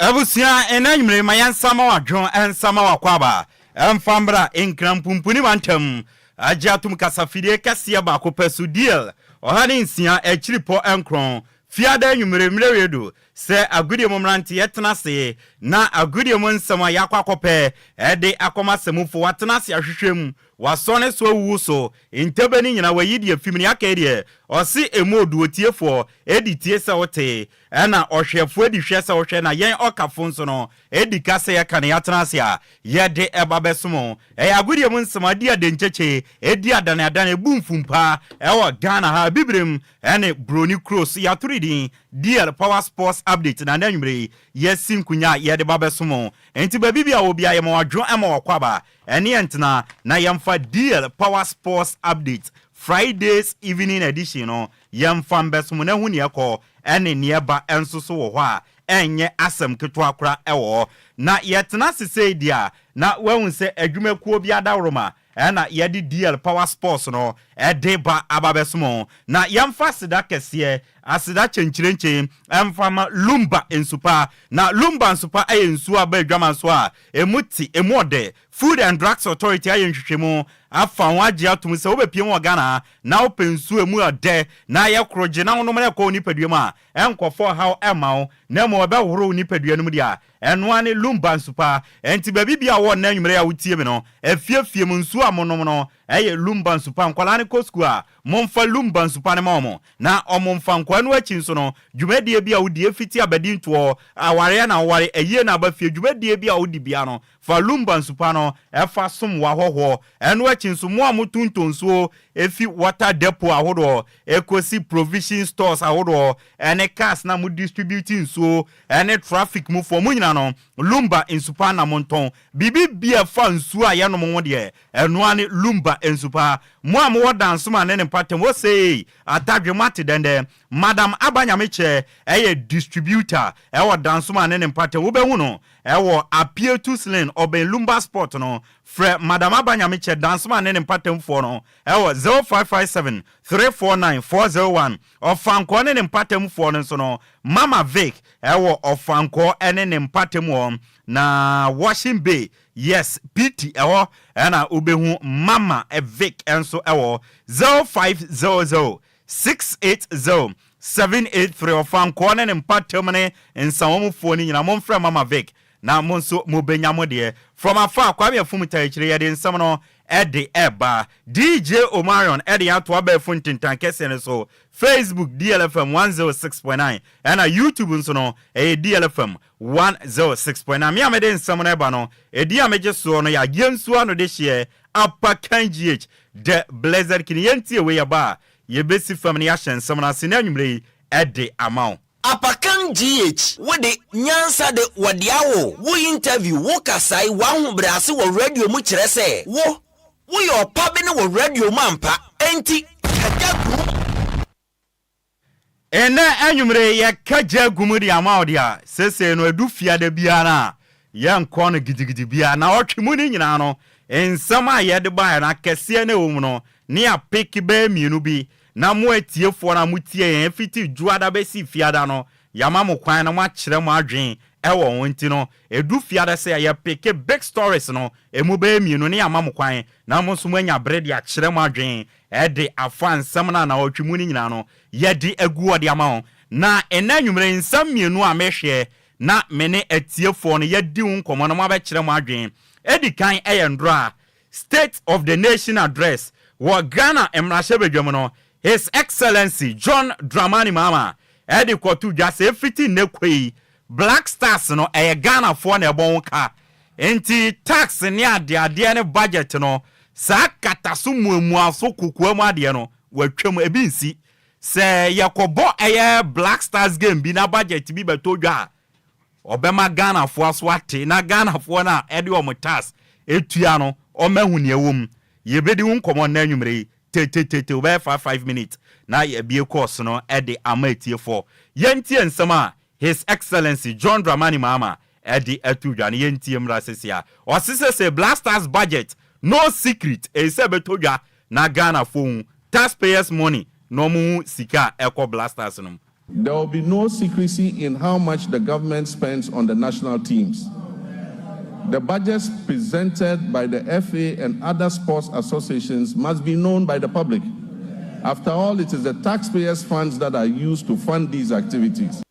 Speaker 1: Abusua, ɛnnɛ anwummere yi ma yɛnsa ma w'adwo, nsa ma w'akwaaba, ɛmfa mbra Nkran Pumpuni mantam, agye atom kasafidie kɛseɛ baako pɛ so, DL, 106 akyiripɔ nkron, Fiada anwummere mmerɛ redu sɛ agodie mu mmeranteɛ tena ase na agodie mu nsɛm a yɛakɔ akɔpɛ de akɔma asamufo wɔatena ase ahwehwɛ mu, wɔasɔ ne so awuwu so, ntɛbɛ no nyinaa wɔayi deɛ afi mu, nea aka yi deɛ ɔse emu odu, otiefoɔ di tie sɛ wote, ɛna ɔhwɛfoɔ di hwɛ sɛ wohwɛ, na yɛn ɔkafo nso no di ka sɛ yɛka na yɛatena ase a yɛde ɛba bɛsom wo. Ɛyɛ agodie mu nsɛm a ɛdi adenkyekye, ɛdi adaneadane, ɛbu mfumpa ɛwɔ Ghana ha, Abibirem Ɛne Broni kuro so yɛato ne din DL Power Sports Update na nnɛ anwumerɛ yi yɛasi nkonya a yɛde ba bɛsom wo. Enti baabi biara wɔ biara yɛma wo adwo ma w'akwaaba ɛne yɛn ntena na yɛmfa DL Power Sports Update Friday's Evening Edition no yɛmfa mbɛsom wo na hu neɛ ɛkɔ ɛne neɛ ɛba nso so wɔ hɔ a ɛnyɛ asɛm ketewa kora ɛwɔ hɔ. Na yɛtena ase sei deɛ a na woahu sɛ adwumakuo bi adaworoma Ɛna yɛde DL Power Sports no de ba aba bɛsom wo. Na yɛmfa aseda kɛseɛ, aseda kyenkyerenkyen mfa ma Lumba Nsupa. Na Lumba Nsupa yɛ nsuo a aba adwaman so a ɛmu te, ɛmu ɔdɛ. Food and Drugs Authority ayɛ nhwehwɛmu afa ho agye atom sɛ wobɛpue mu wɔ Ghana ha na wopɛ nsuo a ɛmu ɔdɛ na ayɛ korogye na wonom na ɛkɔ wo nipadua mu a, ɛnkɔfa ɔhaw mma wo na mmom ɛbɛhoro wo nipadua no mu deɛ a, Ɛno ara ne Lumba nsu pa. Enti baabi biara a wowɔ nnɛ anwummere yi a wotie me no, afie afie mu nsuo a monom no, Ɛyɛ Lumba nsupa. Nkwadaa no kɔ sukuu a, momfa Lumba nsupa no ma wɔn na wɔmfa nkɔ. Ɛno akyi nso no, dwumadie bi a wodi, ɛfiti abadintoɔ, awareɛ na woware, ayie na aba fie, dwumadie bi a wodi biara no, fa Lumba nsupa no fa som w'ahɔhoɔ. Ɛno akyi nso, mo a moto ntonsuo fi water depot ahodoɔ kɔsi provision stores ahodoɔ ne cars no a mo distribute nsuo ne traffic mufoɔ, mo nyinaa no, Lumba nsupa na montɔn. Biribi biara ɛfa nsuo a yɛnom ho deɛ, Ɛno ara ne Lumba nsu paa. Mo a mowɔ Dansoma ne ne mpatam, osei! Atadwe, moate dɛndɛn. Madam Aba Nyamekyɛ yɛ distributor wɔ Dansoma ne ne mpatam. Wobɛhu no wɔ Apietus Lane, ɔbɛn Lumba Spot no. Frɛ Madam Aba Nyamekyɛ, Dansoma ne ne mpatamfoɔ no wɔ 0557 349 401. Ɔfankɔɔ ne ne mpatamfoɔ no nso no, Mama Vic wɔ Ɔfankɔɔ ne ne mpatam hɔ. Na Washing Bay Yes PT ɛhɔ ɛna wobɛhu mama Vic nso ɛwɔ hɔ 0500 680 783 ɔfankɔɔ ne ne mpatam ne nsawamufoɔ no nyinaa momfrɛ mama Vic na mo nso mobɛnya mo deɛ from afar Kwame Afum Tayikyire yɛde nsɛm no ɛde ɛba DJ Omarion ɛde ato abɛɛfo ntentan kɛseɛ no so Facebook DLFM 106.9 ɛna YouTube nso no ɛyɛ DLFM 106.9 Me a mede nsɛm no reba no, edin a megye soɔ no yɛ Agyensua ano dehyeɛ Apakan GH, The Blessed King. Yɛntie wei ɛba a, yɛbɛsi fam na yɛahyɛ nsɛm no ase na anwummerɛ yi de ama wo.
Speaker 19: Apakan GH, Wo de, nyansa de, wɔde awo wo, wo interview, wo kasae, w'ahobrɛase wɔ radio mu kyerɛ sɛ wo, woyɛ ɔpabene wɔ radio mu ampa, enti ka gya gu mu.
Speaker 1: Nnɛ anwummere yi, yɛka gya gu mu de ama wo deɛ, seesei no ɛdu fiada biara a, yɛnkɔ no gidigidi biara. Nnawɔtwe mu no nyinaa no, nsɛm a yɛde baeɛ no, akɛseɛ no a ɛwɔ mu no, ne apeke bɛyɛ mmienu bi, na mo atiefoɔ no a motie yɛn fiti Dwoada bɛsi Fiada no, yɛama mo kwan na moakyerɛ mo adwene wɔ ho. Nti no, ɛdu Fiada sɛ yɛpeke big stories no, ɛmu bɛyɛ mmienu, ne yɛama mo kwan na mo nso moanya bere de akyerɛ mo adwene de afa nsɛm no a naawɔtwe mu no nyinaa no yɛde agu hɔ de ama wo. Na ɛnnɛ anwummere yi, nsɛm mmienu a mehwɛ na me ne atiefoɔ no yɛadi ho nkɔmmɔ na moabɛkyerɛ mo adwene. Edi kan yɛ nnora State of the Nation Address wɔ Ghana mmarahyɛbadwam no, His Excellency John Dramani Mahama de kɔto dwa sɛ ɛfiti nnɛ kɔ yi, Black Stars no ɛyɛ Ghanafoɔ na ɛbɔ ho ka nti tax ne adeadeɛ ne budget no saa kataso muamuaso kokoa mu adeɛ no watwam ebi nsi. Sɛ yɛkɔbɔ ɛyɛ Black Stars game bi na budget bi bɛtɔ dwa a ɔbɛma Ghanafoɔ aso ate na Ghanafoɔ no a ɛde wɔn tax tua no wɔahu nea ɛwɔ mu. Yɛbɛdi ho nkɔmmɔ nnɛ anwummerɛ yi tetetete wobɛyɛ 5 5 minutes na yɛabue course no de ama atiefoɔ. Yɛntie nsɛm a His Excellency John Dramani Mahama de ato dwa no yɛntie mmra sese a ɔse sese Black Stars budget no secret ɛyɛ sɛ ɛbɛtɔ dwa na Ghanafoɔ hu taxpayers money na wɔn hu sika a ɛkɔ Black Stars no mu.
Speaker 6: There will be no secrecy in how much the government spends on the national teams. The budgets presented by the FA and other sports associations must be known by the public. After all, it is the taxpayers' funds that are used to fund these activities.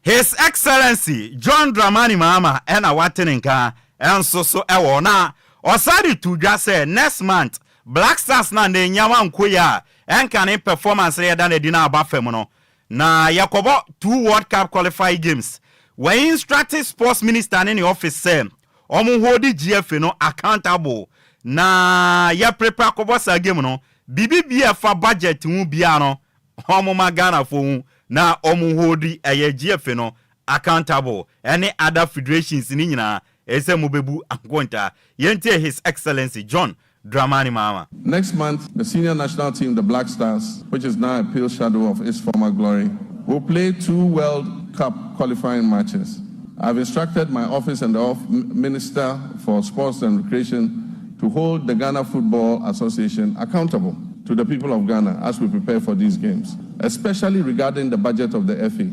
Speaker 1: His Excellency John Dramani Mahama na wate ne nka nso so wɔ hɔ na ɔsan de too dwa sɛ next month Black Stars no a na nneɛma nkɔ yie a ɛnka ne performance no yɛda no adi no aba fam no na yɛkɔbɔ two World Cup qualifying games. Wa instruct Sports Minister ne ne office sɛ wɔn hold GFA no accountable na yɛ prepare akɔbɔ saa game no. Biribi biara ɛfa budget ho biara no wɔn ma Ghanafoɔ hu na wɔn hold ɛyɛ GFA no accountable ɛne other federations no nyinaa ɛsɛ sɛ mobɛbu akontaa. Yɛntie His Excellency John Dramani Mahama.
Speaker 6: Next month, the senior national team, the Black Stars, which is now a pale shadow of its former glory, will play two World Cup qualifying matches. I've instructed my office and the Minister for Sports and Recreation to hold the Ghana Football Association accountable to the people of Ghana as we prepare for these games, especially regarding the budget of the FA.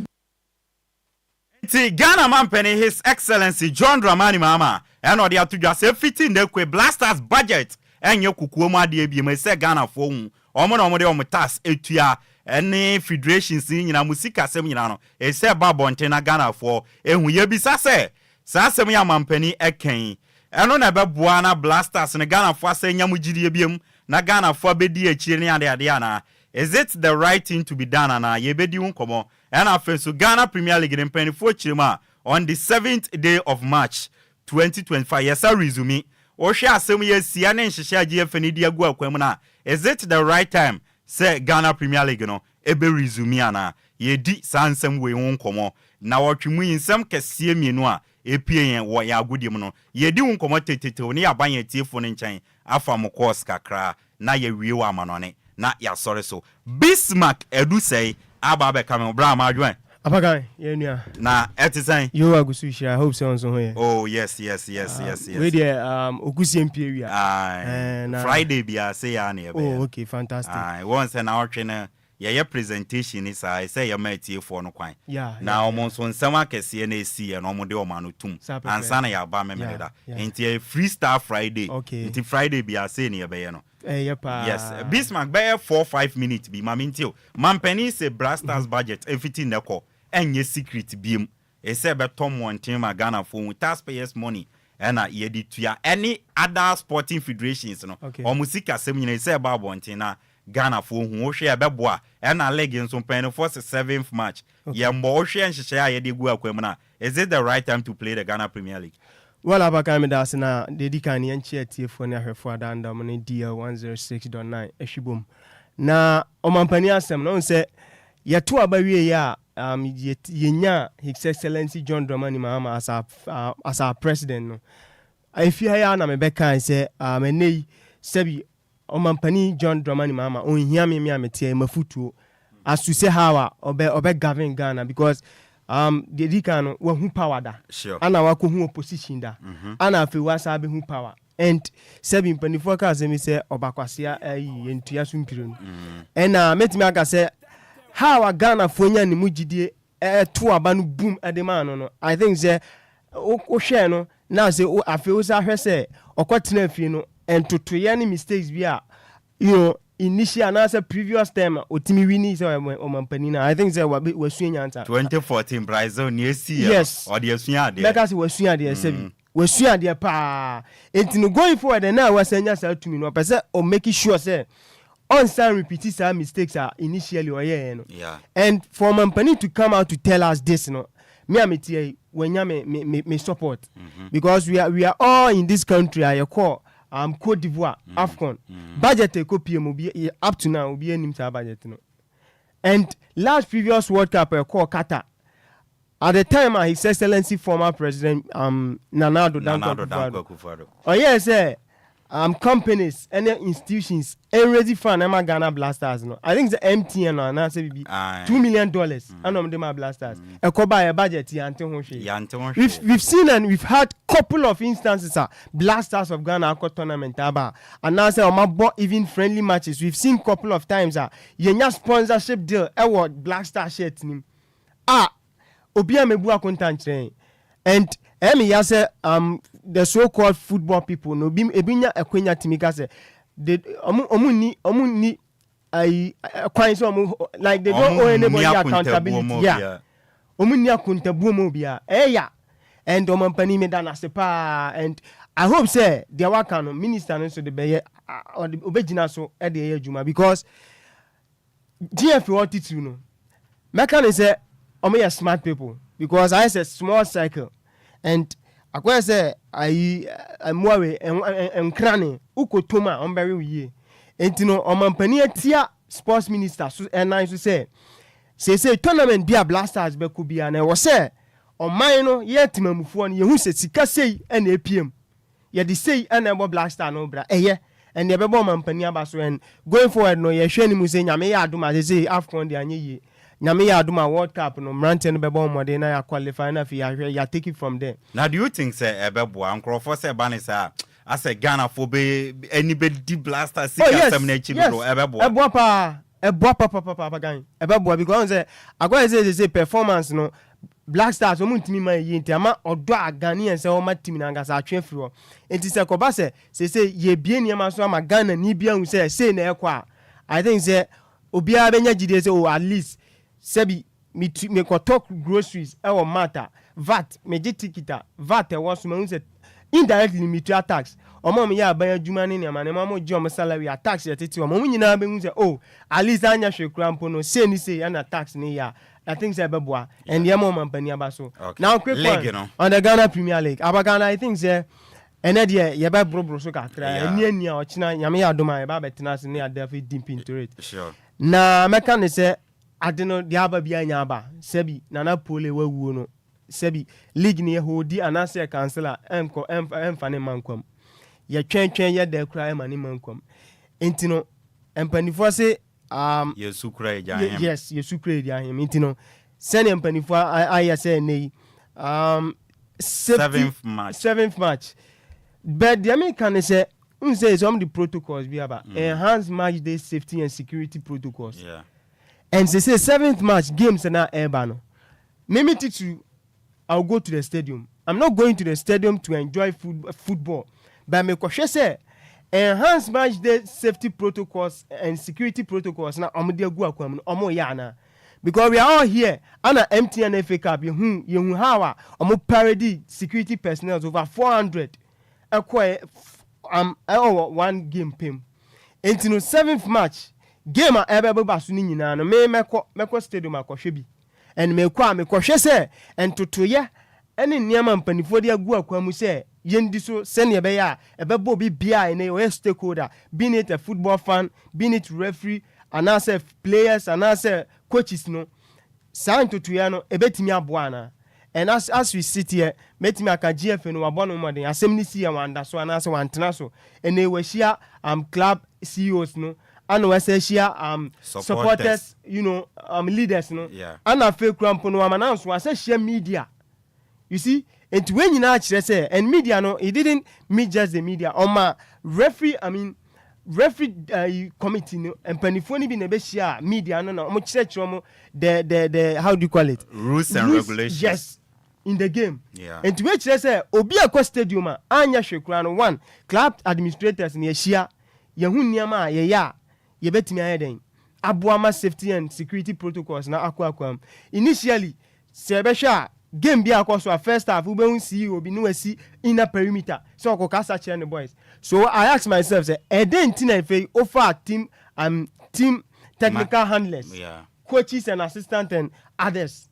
Speaker 1: Nti Ghana manpanin His Excellency John Dramani Mahama ɛna ɔde ato dwa sɛ fiti nnɛ kue Black Stars budget ɛnyɛ kokoa mu adeɛ biom ɛsɛ Ghanafoɔ hu wɔn na wɔde wɔn tax tua ɛne federations no nyinaa mo sikasɛm nyinaa no ɛsɛ ɛba abɔnten na Ghanafoɔ ɛhu. Yɛbisa sɛ saa asɛm yi a manpanin ɛka yi
Speaker 20: Ɛno na ɛbɛboa na Black Stars no Ghanafoɔ asan anya mu gyidie biom na Ghanafoɔ abɛdi akyire ne adeadeɛ anaa? Is it the right thing to be done anaa? Yɛbɛdi ho nkɔmmɔ. Ɛna afei nso Ghana Premier League no mpaninfoɔ kyerɛ mu a on the seventh day of March 2025 yɛsa resume. Wohwɛ asɛm yi asia ne nhyehyɛɛ a GFA no de agu akwan mu no a, is it the right time sɛ Ghana Premier League no ɛbɛ resume anaa? Yɛredi saa nsɛm wei ho nkɔmmɔ. Nnawɔtwe mu yi nsɛm kɛseɛ mmienu a ɛpue yɛn wɔ yɛn agodie mu no, yɛredi ho nkɔmmɔ tetetew ne yɛaba yɛn atiefoɔ no nkyɛn afa mo course kakra na yɛawie wɔ amanɔne na yɛasɔre so. Bismarck Adusɛe aba abɛka me ho. Bra m'adwoɛ.
Speaker 21: Apakan, yɛn nua.
Speaker 20: Na ɛte sɛn?
Speaker 21: Yehowa gu so hyira, I hope sɛ wo nso ho yɛ.
Speaker 20: Oh yes yes yes yes yes.
Speaker 21: Wei deɛ um, okusie mpie wia.
Speaker 20: Aye. Eh, na... Friday biara sei ara na yɛbɛyɛ.
Speaker 21: Oh okay, fantastic.
Speaker 20: Aye, wɔn sɛ naawɔtwe no yɛyɛ presentation ni saa ɛsɛ yɛma atiefoɔ no kwan na wɔn nso nsɛm akɛseɛ na ɛsiiɛ no wɔn de wɔn ano tum ansa na yɛaba Memeneda nti ɛyɛ freestyle Friday nti Friday biara sei na yɛbɛyɛ no.
Speaker 21: Ɛyɛ paa.
Speaker 20: Yes, Bismarck bɛyɛ 4-5 minutes bi ma mentie o. Mampanin se Brastas budget ɛfiti nnɛ kɔ ɛnyɛ secret biem. Ɛsɛ ɛbɛtɔ mmɔnten ma Ghanafoɔ hu taxpayers money ɛna yɛde tua ɛne other sporting federations no wɔn sikasɛm nyinaa ɛsɛ ɛba abɔnten na Ghanafoɔ hu. Wohwɛ a ɛbɛboa. Ɛna league nso mpaninfoɔ se seventh March yɛmmɔ. Wohwɛ nhyehyɛeɛ a yɛde agu akwan mu no a is it the right time to play the Ghana Premier League?
Speaker 21: Well abakan meda ase na deɛ ɛdi kan no yɛnkyea atiefoɔ ne ahwɛfoɔ a daa nda mo ne DL 106.9 ahwi bom. Na ɔmampanin asɛm no, wohu sɛ yɛto aba wieeɛ a um, yɛnyaa His Excellency John Dramani Mahama as our, uh, as our president no. Ɛfie ha yi ara na mebɛkae sɛ um, ɛnnɛ yi sɛbi Ɔmanpanin John Dramani Mahama ɔnhia me me a mete ha yi mafutuo as to sɛ how a ɔbɛ ɔbɛ govern Ghana because um, deɛ di kan no wahu power da
Speaker 20: Sure.
Speaker 21: ana wakɔhu opposition da
Speaker 20: Mm -hmm.
Speaker 21: ana afei wasan abɛhu power and sɛbi mpanimfoɔ ka asɛm yi sɛ ɔbakwasea ayi yɛntua so mpire no ɛna mɛtumi aka sɛ how a Ghanafoɔ nya ne mu gyidie ɛto aba no boom de maa no no, I think sɛ wohwɛɛ no na sɛ afei wosan hwɛ sɛ ɔkɔtenaa fie no ntotoeɛ ne mistakes bi a you know initial anaasɛ previous term a ɔtumi wini sɛ ɔyɛ ɔmampanin no, I think sɛ wasua nyansa.
Speaker 20: 2014 Brazil nea ɛsiiɛ
Speaker 21: Yes.
Speaker 20: no ɔde asua adeɛ.
Speaker 21: Mɛka sɛ wasua adeɛ sɛbi wasua adeɛ paa nti no going forward ɛnɛ a wasan nya saa tumi no ɔpɛ sɛ ɔ make sure sɛ ɔnsan repeat saa mistakes a initially ɔyɛɛ no
Speaker 20: Yeah.
Speaker 21: and for ɔmampanin to come out to tell us this no me a meteɛ yi wanya me me me, me support mm -hmm. because we are we are all in this country a yɛkɔ um, Cote d'Ivoire mm -hmm. AFCON mm -hmm. budget ɛkɔ pie mu obi up to now obi anim saa budget no and last previous World Cup ɛkɔɔ Qatar At the time a His Excellency former President um, Nana Addo Dankwa Akufo-Addo ɔyɛɛ sɛ um, companies ɛne institutions ɛnrezi fund ɛma Ghana Black Stars no, I think sɛ MTN no anaasɛ bibi $2 million ɛna ɔmo de ma Black Stars. Ɛkɔ ba yɛ budget yante ho hwee.
Speaker 20: Yante ho
Speaker 21: We've,
Speaker 20: hwee.
Speaker 21: we've seen and we've had couple of instances a Black Stars of Ghana akɔ tournament aba a anaasɛ ɔmo abɔ even friendly matches. We've seen couple of times a yɛnya sponsorship deal ɛwɔ Black Star shirt nim. a obiara mɛbu akonta nkyerɛ yɛn and ɛyɛ me ya sɛ um, the so called football people no obi ebi nya akwanya tumi ka sɛ they ɔmo ɔmo nni ɔmo nni ayi kwan sɛ ɔmo like they don't owe anybody accountability yeah ɔmo nni akontabuo ma obiara ɛyɛ ya and ɔmampanin meda no ase paa and I hope sɛ deɛ waka no minister no nso de bɛyɛ ɔde ɔbɛgyina so de ɛyɛ adwuma because GFA hɔ titiriw no, mɛka no sɛ wɔn yɛ smart people because ayɛ sɛ small circle and akɔyɛ sɛ ayi mmoa wei nkrane wokɔ tom a wɔn bɛwe wo yie. Nti no ɔmampanin atia sports minister so ɛnan so sɛ seesei tournament bi a Black Stars bɛkɔ biara na ɛwɔ sɛ ɔman no yɛ temamufoɔ no yɛhu sɛ sika sei ɛna epiem. Yɛde sei na ɛbɔ Black Star no bra, ɛyɛ, and yɛbɛbɔ ɔmampanin aba so and going forward no yɛhwɛ anim sɛ Nyame yɛ adom a sesei Afcon deɛ anyɛ yie, Nyame yɛ adom a World Cup no mmeranteɛ no bɛbɔ wɔn mmɔden na yɛ qualify na afei yɛahwɛ yɛ take it from there.
Speaker 20: Na do you think sɛ ɛbɛboa nkorɔfoɔ sɛ ɛba ne saa a asɛ Ghanafoɔ bɛ ani bɛdi Black Stars
Speaker 21: Oh yes,
Speaker 20: sikasɛm no akyi
Speaker 21: yes,
Speaker 20: dodo ɛbɛboa?
Speaker 21: ɛboa paa, ɛboa papapapa gan, ɛbɛboa because wohu sɛ akɔyɛ sɛ sesei performance no Black Stars wɔn ntumi mma yie nti ama ɔdɔ a Ghanaians wɔ ma team no ankasa atwe afiri hɔ. Nti sɛ ɛkɔba sɛ seesei yɛrebue nneɛma so ama Ghanani bi ahu sɛ sei na ɛrekɔ a, I think sɛ obiara bɛnya gyidie sɛ oh at least sɛbi metu mekɔtɔ groceries wɔ mart a, vat, megye ticket a, vat ɛwɔ so mahu sɛ Indirectly no metua tax. Wɔn a wɔyɛ aban adwuma ne nneɛma nneɛma wɔgye wɔn salary a tax yɛtete wɔn. Wɔn nyinaa bɛhu sɛ oh at least anyɛ hwee koraa mpo no sei ne sei ɛna tax no yɛ a I think sɛ ɛbɛboa and yɛma ɔmampanin aba so.
Speaker 20: Okay.
Speaker 21: Now quick
Speaker 20: League
Speaker 21: one
Speaker 20: no.
Speaker 21: on the Ghana Premier League. Aba Ghana I think sɛ ɛnɛ deɛ yɛbɛboroboro so kakra.
Speaker 20: Yeah.
Speaker 21: Ɛni ani a ɔkyena Nyame yɛ adom a yɛba abɛtena ase ne yɛada afei deep into it.
Speaker 20: Sure.
Speaker 21: Na mɛka ne sɛ ade no deɛ aba biara nya aba. Sɛbi Nana Pole wawuo no sɛbi league no yɛ holdi anaasɛ yɛ cancel a ɛnkɔ ɛmfa ɛmfa ne mma nkwa mu. Yɛtwɛn twɛn yɛ dɛ koraa ɛma ne mma nkwa mu. Nti no mpanifoɔ se um,
Speaker 20: Yɛsu kura yɛ gya ahem.
Speaker 21: Yes, yɛsu kura yɛ gya ahem. Nti no sɛdeɛ mpanifoɔ ayɛ sɛ ɛnɛ yi um, safety,
Speaker 20: Seventh March.
Speaker 21: Seventh March. But deɛ meka ne sɛ n sɛ sɛ wɔn de protocols bi aba enhanced match day safety and security protocols.
Speaker 20: Yeah.
Speaker 21: And sɛ seventh March games na ɛreba no Me me titiriw, I will go to the stadium. I'm not going to the stadium to enjoy football, but mekɔhwɛ sɛ enhanced match day safety protocols and security protocols na wɔde agu akwan mu no, wɔreyɛ anaa? Because we are all here, ana MTN FA Cup yɛhu yɛhu how a wɔn parade security personnel over 400 ɛkɔɛ um, ɛwɔ one game pɛ mu. Enti no seventh match game a ɛbɛbeba so no nyinaa no, me mɛkɔ mɛkɔ stadium akɔhwɛ bi. And mekɔ a, mekɔhwɛ sɛ ntotoeɛ ne nneɛma a mpanimfoɔ de agu akwan mu sɛ yɛndi so sɛdeɛ ɛbɛyɛ a ɛbɛbɔ obi biara a ɛnnɛ yi ɔyɛ stakeholder, being it a football fan, being it referee anaasɛ players anaasɛ coaches no, saa ntotoeɛ no ɛbɛtumi aboa anaa? And as as we sit here, mɛtumi aka GFA no wabɔ ne ho mmɔden, asɛm no siiɛ wanda so anaasɛ wantena so, ɛnnɛ yi wahyia um, club CEOs no, ana wasa ahyia um, supporters, you know, um, leaders no,
Speaker 20: yeah.
Speaker 21: ana afei kura mpo no wama nanso wasa hyia media. You see, nti wei nyinaa kyerɛ sɛ, and media no, he didn't meet just the media, ɔma referee, I mean, referee uh, committee no, mpanimfoɔ no bi na ɛbɛhyia media no na wɔn kyerɛkyerɛ wɔn the the the how do you call it?
Speaker 20: Rules and
Speaker 21: Rules,
Speaker 20: regulations.
Speaker 21: Yes, in the game.
Speaker 20: Yeah.
Speaker 21: Nti wei kyerɛ sɛ obi a ɛkɔ stadium a anyɛ hwee koraa no one club administrators no yɛahyia yɛhu nneɛma a yɛyɛ a yɛbɛtumi ayɛ dɛn aboa ma safety and security protocols no akɔ akwan mu. Initially sɛ yɛbɛhwɛ a game bi akɔ so a first half wobɛhu CEO bi ne wasi inner perimeter sɛ ɔkɔkasa kyerɛ ne boys. So I ask myself sɛ ɛdɛn nti na afei wofaa team um, team technical handlers,
Speaker 20: yeah.
Speaker 21: coaches and assistant and others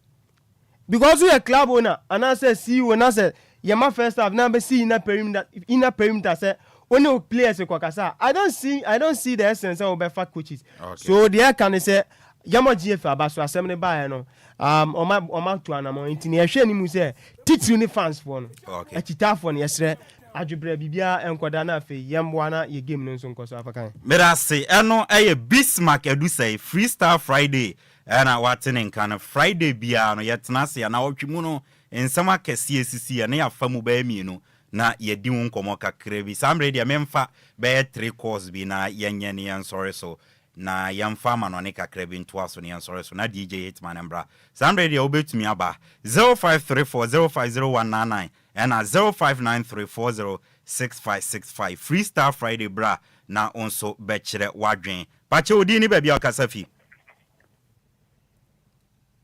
Speaker 21: because woyɛ club owner anaasɛ CEO na sɛ yɛma first half na bɛsi inner perimeter inner perimeter sɛ wo ne wo players kɔkasa a I don't see I don't see the essence sɛ wobɛfa coaches
Speaker 20: Okay.
Speaker 21: so deɛ ɛka ne sɛ yɛmɔ GFA aba so asɛm no baeɛ no um, ɔma ɔma to anamɔ nti ne yɛhwɛ anim sɛ titiriw ne fans foɔ no
Speaker 20: Okay.
Speaker 21: akyitaafoɔ no yɛsrɛ adwebrɛ biribiara nkɔda na afei yɛmmoa na yɛ game no nso nkɔ so afa kan.
Speaker 20: Medase, ɛno ɛyɛ Bismarck Adusei, Freestyle Friday ɛna wate ne nka no. Friday biara no yɛtena ase a naawɔtwe mu no nsɛm akɛseɛ ɛsisi a na yɛafa mu bɛyɛ mmienu na yɛadi ho nkɔmmɔ kakra bi. Saa mmerɛ yi deɛ memfa bɛyɛ three course bi na yɛnyɛ ne yɛnsɔre so na yɛmfa amanɔne kakra bi ntoa so na yɛnsɔre so na DJ Hitman mbra. Saa mmerɛ yi deɛ wobɛtumi aba 0534 050199 ɛna 0593 406565. Freestyle Friday bra na wo nso bɛkyerɛ w'adwen. Pakyɛ wo din ne baabi a wokasa fi.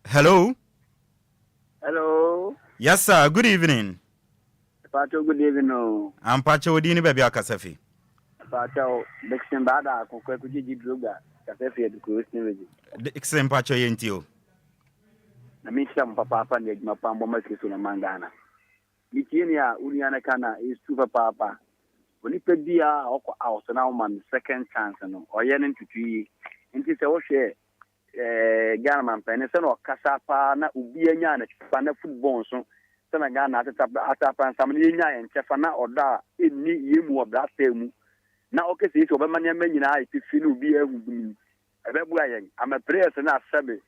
Speaker 20: Hello.
Speaker 3: Hello.
Speaker 20: Yes sir, good evening.
Speaker 3: Pacho good evening o.
Speaker 20: Ampakyɛ wo din ne baabi a wokasa fi.
Speaker 3: Pacho Dixon Baada Akoko Akujiji Droga kasa fi Adukuro Western Region.
Speaker 20: Dixon mpakyɛ yɛ nti o.
Speaker 3: Na me nhyira mo papaapa ne adwuma pa mbɔ ma Kristo na man Ghana. Me tie nea wo nua no ka na it's true papaapa. Onipa biara a ɔkɔ out na woma no second chance no ɔyɛ no ntutu yie. Nti sɛ wohwɛ eh, Ghana mampanin sɛ na ɔkasa paa na obiara nyaa ne kyɛfa na football nso sɛ na Ghana ateta atapansam no yɛnyaa yɛn kyɛfa na ɔdɔ a ɛnni yɛn mu wɔ Black mu na ɔkɛsɛ yi sɛ ɔbɛma nneɛma nyinaa ayɛ fifiri na obiara ahu bi ɛbɛboa yɛn ama players no asɛbe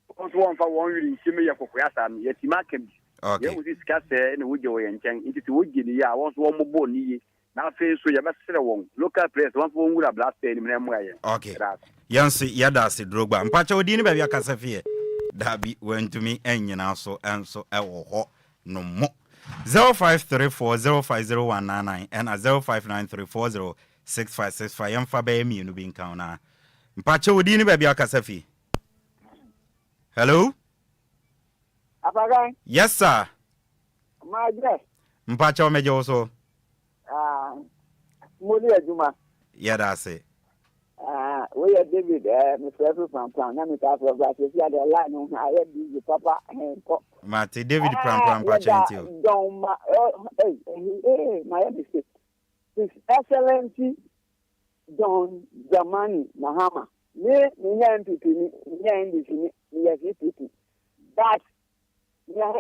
Speaker 3: wɔn nso wɔmfa wɔn werɛ nhyɛ mu yɛ kokoa saa no yɛatumi aka bi
Speaker 20: Okay.
Speaker 3: yɛahu sɛ sika sɛɛ na wogye wɔ yɛn nkyɛn nti sɛ wogye no yie a wɔn nso wɔmmobɔ no yie na afei nso yɛbɛsrɛ wɔn local players wɔn nso wɔnwura Black Star no mu na ɛmmoa yɛn.
Speaker 20: Okay.
Speaker 3: Yɛda ase.
Speaker 20: Yɛn nso yɛda ase Drogba. Mpakyɛ wo din ne baabi a kasa fi ɛ? Dabi wantumi annyina so nso wɔ hɔ nom mo. 0534050199 ɛna 0593406565 yɛmfa bɛyɛ mmienu bi nka ho na mpakyɛ wo din ne baabi a kasa fi? Hello?
Speaker 22: Apakan.
Speaker 20: Yes sir.
Speaker 22: Maagye.
Speaker 20: Mpakyɛ wo megye wo so.
Speaker 5: Mo ne adwuma.
Speaker 20: Yɛda ase.
Speaker 5: Ah, wei yɛ David, eh, mefrɛ firi Prampram, na metaa frɛ koraa, seesei adeɛ line no ayɛ busy papa, henkɔ.
Speaker 20: Mate, David Prampram mpakyɛ nti o.
Speaker 5: Dɔn ma, oh, eh, eh, eh, mayɛ mistake. His Excellency John Dramani Mahama, me, menyɛ NPP ni, menyɛ NDC ni, meyɛ CPP, but, nea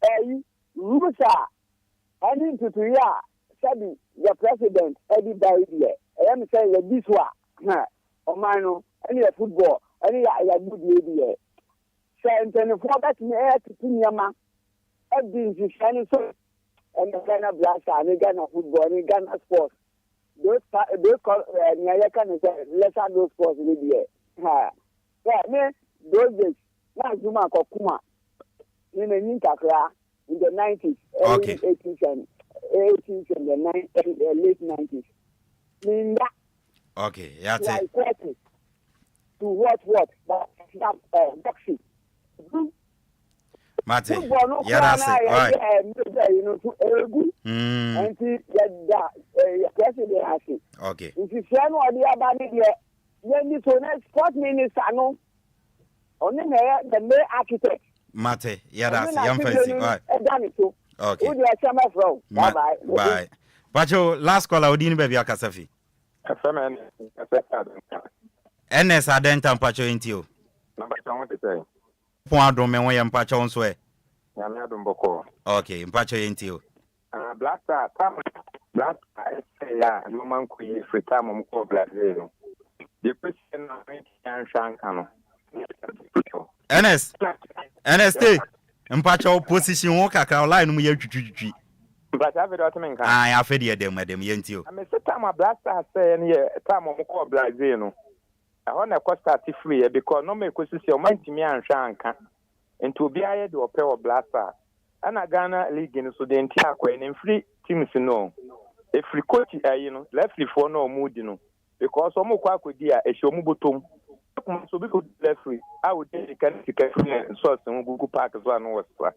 Speaker 5: ɛyi, rules a, ɛne ntutuiɛ a sɛbi yɛ president de ba yi deɛ, ɛyɛ me sɛ yɛdi so a, huh, ɔman no ne yɛ football ne yɛ agodie deɛ, sɛ mpanimfoɔ bɛtumi atutu nneɛma adi nhyehyɛe no so ɛne Ghana Black Star ne Ghana football ne Ghana sports, those, those, eh, nea yɛka no sɛ lesser those sports no deɛ, ha, sɛ me those days na Zuma kɔko a, me m'anyin kakra in the 90s, early 80s and 80s and the nine, late 90s. Minda.
Speaker 20: Okay, yate.
Speaker 5: Like what? To what what? But that boxing.
Speaker 20: Mate.
Speaker 5: Football no
Speaker 20: Yɛda ase.
Speaker 5: na
Speaker 20: Alright.
Speaker 5: yɛ yɛ yi no so egu. Nti yɛda president ase.
Speaker 20: Okay.
Speaker 5: Nhyehyɛe no ɔde aba ne deɛ yɛni so na sport minister no ɔno na ɛyɛ the main architect.
Speaker 20: Mate. Yɛda
Speaker 5: Ɔno
Speaker 20: ase.
Speaker 5: na
Speaker 20: Yɛmfa
Speaker 5: asebire
Speaker 20: nsi.
Speaker 5: no
Speaker 20: Alright.
Speaker 5: ɛda ne so.
Speaker 20: Okay.
Speaker 5: Wo deɛ ɛkyɛ mɛfrɛ wo.
Speaker 20: Ma
Speaker 5: Bye bye.
Speaker 20: bye. Pacho, last caller, odi ni baabi akasa fi.
Speaker 22: Ɛfɛ me ɛne ɛsɛ adenta.
Speaker 20: Ernest Adenta mpacho nti o.
Speaker 22: Na mpacho ho te sɛ.
Speaker 20: Pon adom me ho yɛ mpacho nso ɛ.
Speaker 22: Nyame adom bɔkɔɔ.
Speaker 20: Okay, mpacho yɛ nti o.
Speaker 22: Ah Black Star time a Black Star ɛsɛe a nnoɔma nkɔ yie firi time ɔmo kɔɔ Brazil no deɛ ɛkɔsiiɛ no a mantumi anhwɛ anka no na ɛsɛ hɔ.
Speaker 20: Ernest, Ernest eh, mpacho position ho kakra o line no mu yɛ twitwitwitwi.
Speaker 22: Mpacho afei deɛ ɔte me nka?
Speaker 20: Ae afei deɛ ɛdɛm ɛdɛm yɛ nti o.
Speaker 22: Na mese time a Black Star sɛeɛ no yɛ time a ɔmo kɔɔ Brazil no ɛhɔ na ɛkɔ start firiiɛ because nnoɔma ɛkɔsisiiɛ ɔmo antumi anhwɛ anka Nti obiara yɛ deɛ ɔpɛ wɔ Blaster. Ɛna Ghana league no so deɛ nti akɔɛ no ɛmfiri teams no o. Ɛfiri coach ayi no, referee foɔ no a ɔmo di no. Because ɔmo kɔ akɔdi a, ɛhyɛ ɔmo bɔtɔm. Kumasi obi kɔdi referee a ɔdi sika ne sika firi ne socks ho gugu park so a na ɔsesa.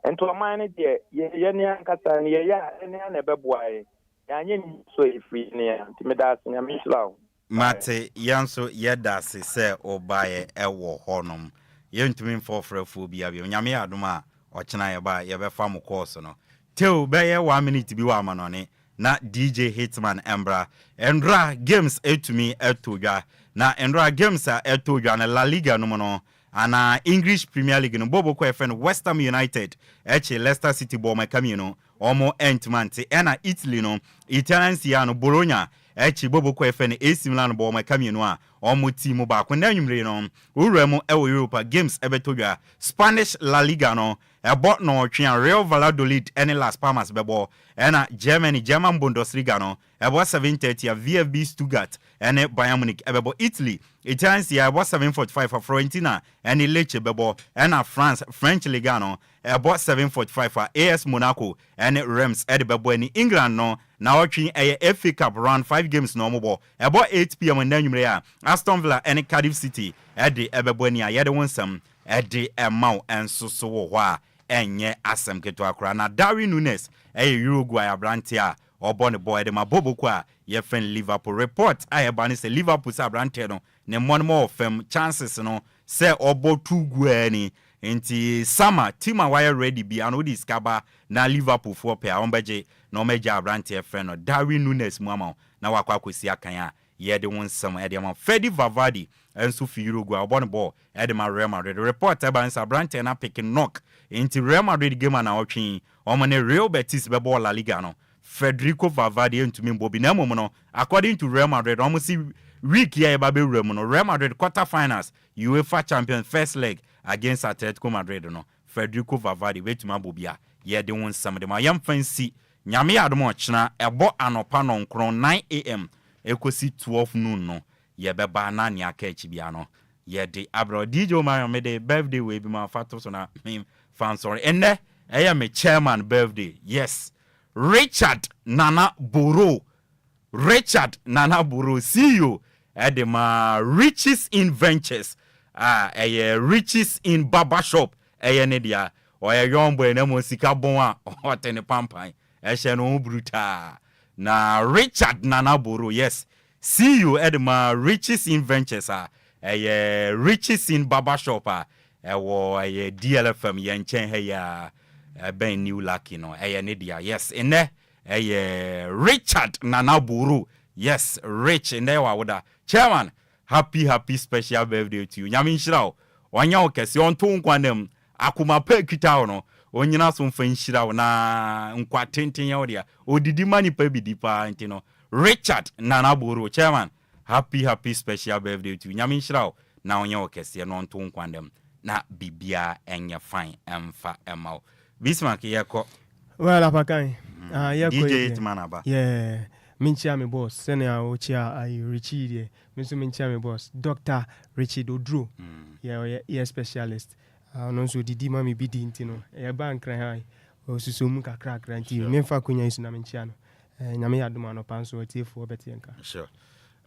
Speaker 22: Nti ɔman no deɛ yɛ yɛne ankasa no yɛyɛ a ɛne ara na ɛbɛboa yɛn. Yɛanyɛ ne yie so a ɛfiri yɛn ara. Nti medaase Nyame nhyira wo.
Speaker 20: Mate, yɛn nso yɛdase sɛ wobaeɛ wɔ hɔ nom. Yɛntumi mfa ɔfrɛfoɔ biara biom. Nyame yɛ adom a, ɔkyena yɛba a, yɛbɛfa mo course no. Teo bɛyɛ one minute bi wɔ amanɔne na DJ Hitman mbra. Ndora games tumi tɔ dwa. Na ndora games a ɛtɔɔ dwa no, La Liga no mu no, anaa English Premier League no, bɔɔlbɔ kuo a yɛfrɛ no West Ham United kye Leicester City bɔɔ wɔn ɛka mmienu. Wɔn antumi ante. Ɛna Italy no, Italian Serie A no, Bologna akyi bɔbɔ kuo a yɛfrɛ no AC Milan bɔ wɔn ɛka mmienu a wɔn ti mu baako. Nnɛ anwummere yi no, wowura mu wɔ Europe a, games bɛtɔ dwa. Spanish La Liga no, ɛbɔ nnɔnwɔtwe a Real Valladolid ne Las Palmas bɛbɔ. Ɛna Germany, German Bundesliga no, ɛbɔ 7:30 a VfB Stuttgart ne Bayern Munich bɛbɔ. Italy, Italian Serie A, ɛbɔ 7:45 a Fiorentina ne Lecce bɛbɔ. Ɛna France, French Ligue 1 no, Ɛbɔ 7:45 a, AS Monaco ne Reims de bɛbɔ ani. England no, naawɔtwe yi ɛyɛ FA Cup round 5 games na wɔbɔ. Ɛbɔ 8 pm nnɛ anwummere yi a, Aston Villa ne Cardiff City de bɛbɔ ani a yɛde wo nsɛm de ma wo nso so wɔ hɔ a ɛnyɛ asɛm ketewa koraa. Na Darwin Nunez yɛ Uruguay aberanteɛ a ɔbɔ ne bɔɔl de ma Boboko a yɛfrɛ no Liverpool. Report a ɛba ne sɛ Liverpool sɛ aberanteɛ no ne mmɔnemmɔ wɔ fam, chances no sɛ ɔbɔ tu gu ara ni. Nti summer team a wayɛ ready biara no wode sika ba na Liverpool foɔ pɛ a wɔbɛgye na wɔagya aberanteɛ frɛ no Darwin Nunez mu ama wo na wakɔ akɔsi akan a yɛde wo nsɛm de ama wo. Fede Valverde nso fi Uruguay ɔbɔ ne bɔɔl de ma Real Madrid. Report ɛba ne sɛ aberanteɛ no apeke knock nti Real Madrid game a naawɔtwe yi wɔn ne Real Betis bɛbɔ wɔ La Liga no Federico Valverde ntumi mbɔ bi na mmom no according to Real Madrid wɔn se week yi a yɛba abɛwura mu no Real Madrid quarter finals Uefa Champions first leg against Atletico Madrid no Federico Valverde bɛtumi abɔ bi a yɛde wo nsɛm de ma yɛmfa nsi Nyame yɛ adom a ɔkyena ɛbɔ anɔpa nɔnkron 9am ɛkɔsi 12 noon no yɛbɛba na nea aka akyi biara no yɛde abrɛ wo. DJ Omarion mede birthday wei bi ma fa to so na me fa nsɔre. Ɛnnɛ ɛyɛ me chairman birthday yes Richard Nana Boro Richard Nana Boro CEO ɛde ma Riches in Ventures a ɛyɛ Riches in Barber Shop ɛyɛ ne dea. Ɔyɛ young boy na mmom sika bɔn a ɔte ne pampan ɛhyɛ ne ho brutaa. Na Richard Nana Boro, yes, CEO de ma Riches In Ventures a ɛyɛ Riches In Barber Shop a ɛwɔ ɛyɛ DLFM yɛn nkyɛn ha yi a ɛbɛn New Lucky no, ɛyɛ ne dea. Yes, nnɛ ɛyɛ Richard Nana Boro, yes, Rich, nnɛ yɛ w'awoda. Chairman, happy happy special birthday to you. Nyame nhyira wo, ɔnyɛ wo kɛse, ɔnto wo nkwa nna mu, Akoma pa a ɛkita wo no, ɔnnyina so mfa nhyira wo na nkwa tenten yɛ wo dea. Ɔdidi ma nipa bi di paa nti no. Richard Nana Boro, Chairman, happy happy special birthday to you. Nyame nhyira wo na ɔnyɛ wo kɛseɛ na ɔnto wo nkwa nna mu na biribiara nyɛ fine mfa mma wo. Bismarck yɛkɔ.
Speaker 21: Well Apakan, ah yɛkɔ yi
Speaker 20: DJ
Speaker 21: deɛ,
Speaker 20: Hitman aba.
Speaker 21: yeah, menkyia me boss sɛnea wokyia ayi Richie yi deɛ, me nso menkyia me boss, Doctor Richard Oduro, yeah, ɔyɛ ear specialist. Ah, ɔno nso odidi ma me bi di nti no, yɛba Nkran ha yi, ɔsusuo mu kakrakra nti memfa akonya yi so na menkyea no. Eh, Nyame yɛ adom a anɔpa nso atiefoɔ bɛte yɛn nka.
Speaker 20: Sure.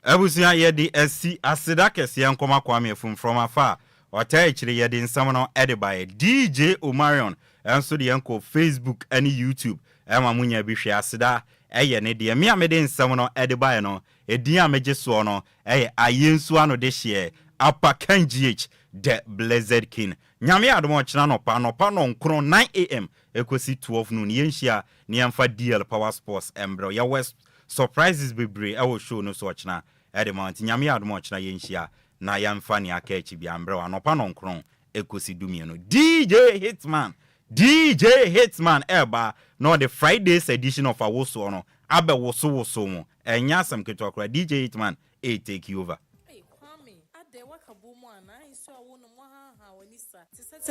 Speaker 20: Abusua yɛde asi aseda kɛseɛ nkɔma Kwame Afum from afar ɔtaa akyire yɛde nsɛm no de baeɛ DJ Omarion nso de yɛn kɔ Facebook ne YouTube ma mo nya bi hwɛ aseda yɛ ne deɛ me a mede nsɛm no de baeɛ no edin a megye soɔ no yɛ Ayensu ano dehyeɛ Upper Ken GH The Blessed King. Nyame adom a ɔkyena anɔpa, anɔpa nɔnkron, 9am ɛkɔsi 12 noon yɛnhyia na yɛmfa DL Power Sports mbrɛ wo. Yɛwɔ surprises bebree ɛwɔ show no so ɔkyena ɛde ma wo nti Nyame adom a ɔkyena yɛnhyia na yɛmfa nea aka akyi biara mbrɛ wo anɔpa nɔnkron ɛkɔsi dumienu. DJ Hitman, DJ Hitman ɛreba na ɔde Friday's edition of Awosoɔ no abɛwosowoso mo. Ɛnyɛ asɛm ketewa koraa, DJ Hitman ɛretake over.
Speaker 7: Ei Kwame, adɛn woaka bom anaa? Nsuo a wonom woahaahaa w'ani sa te sɛ.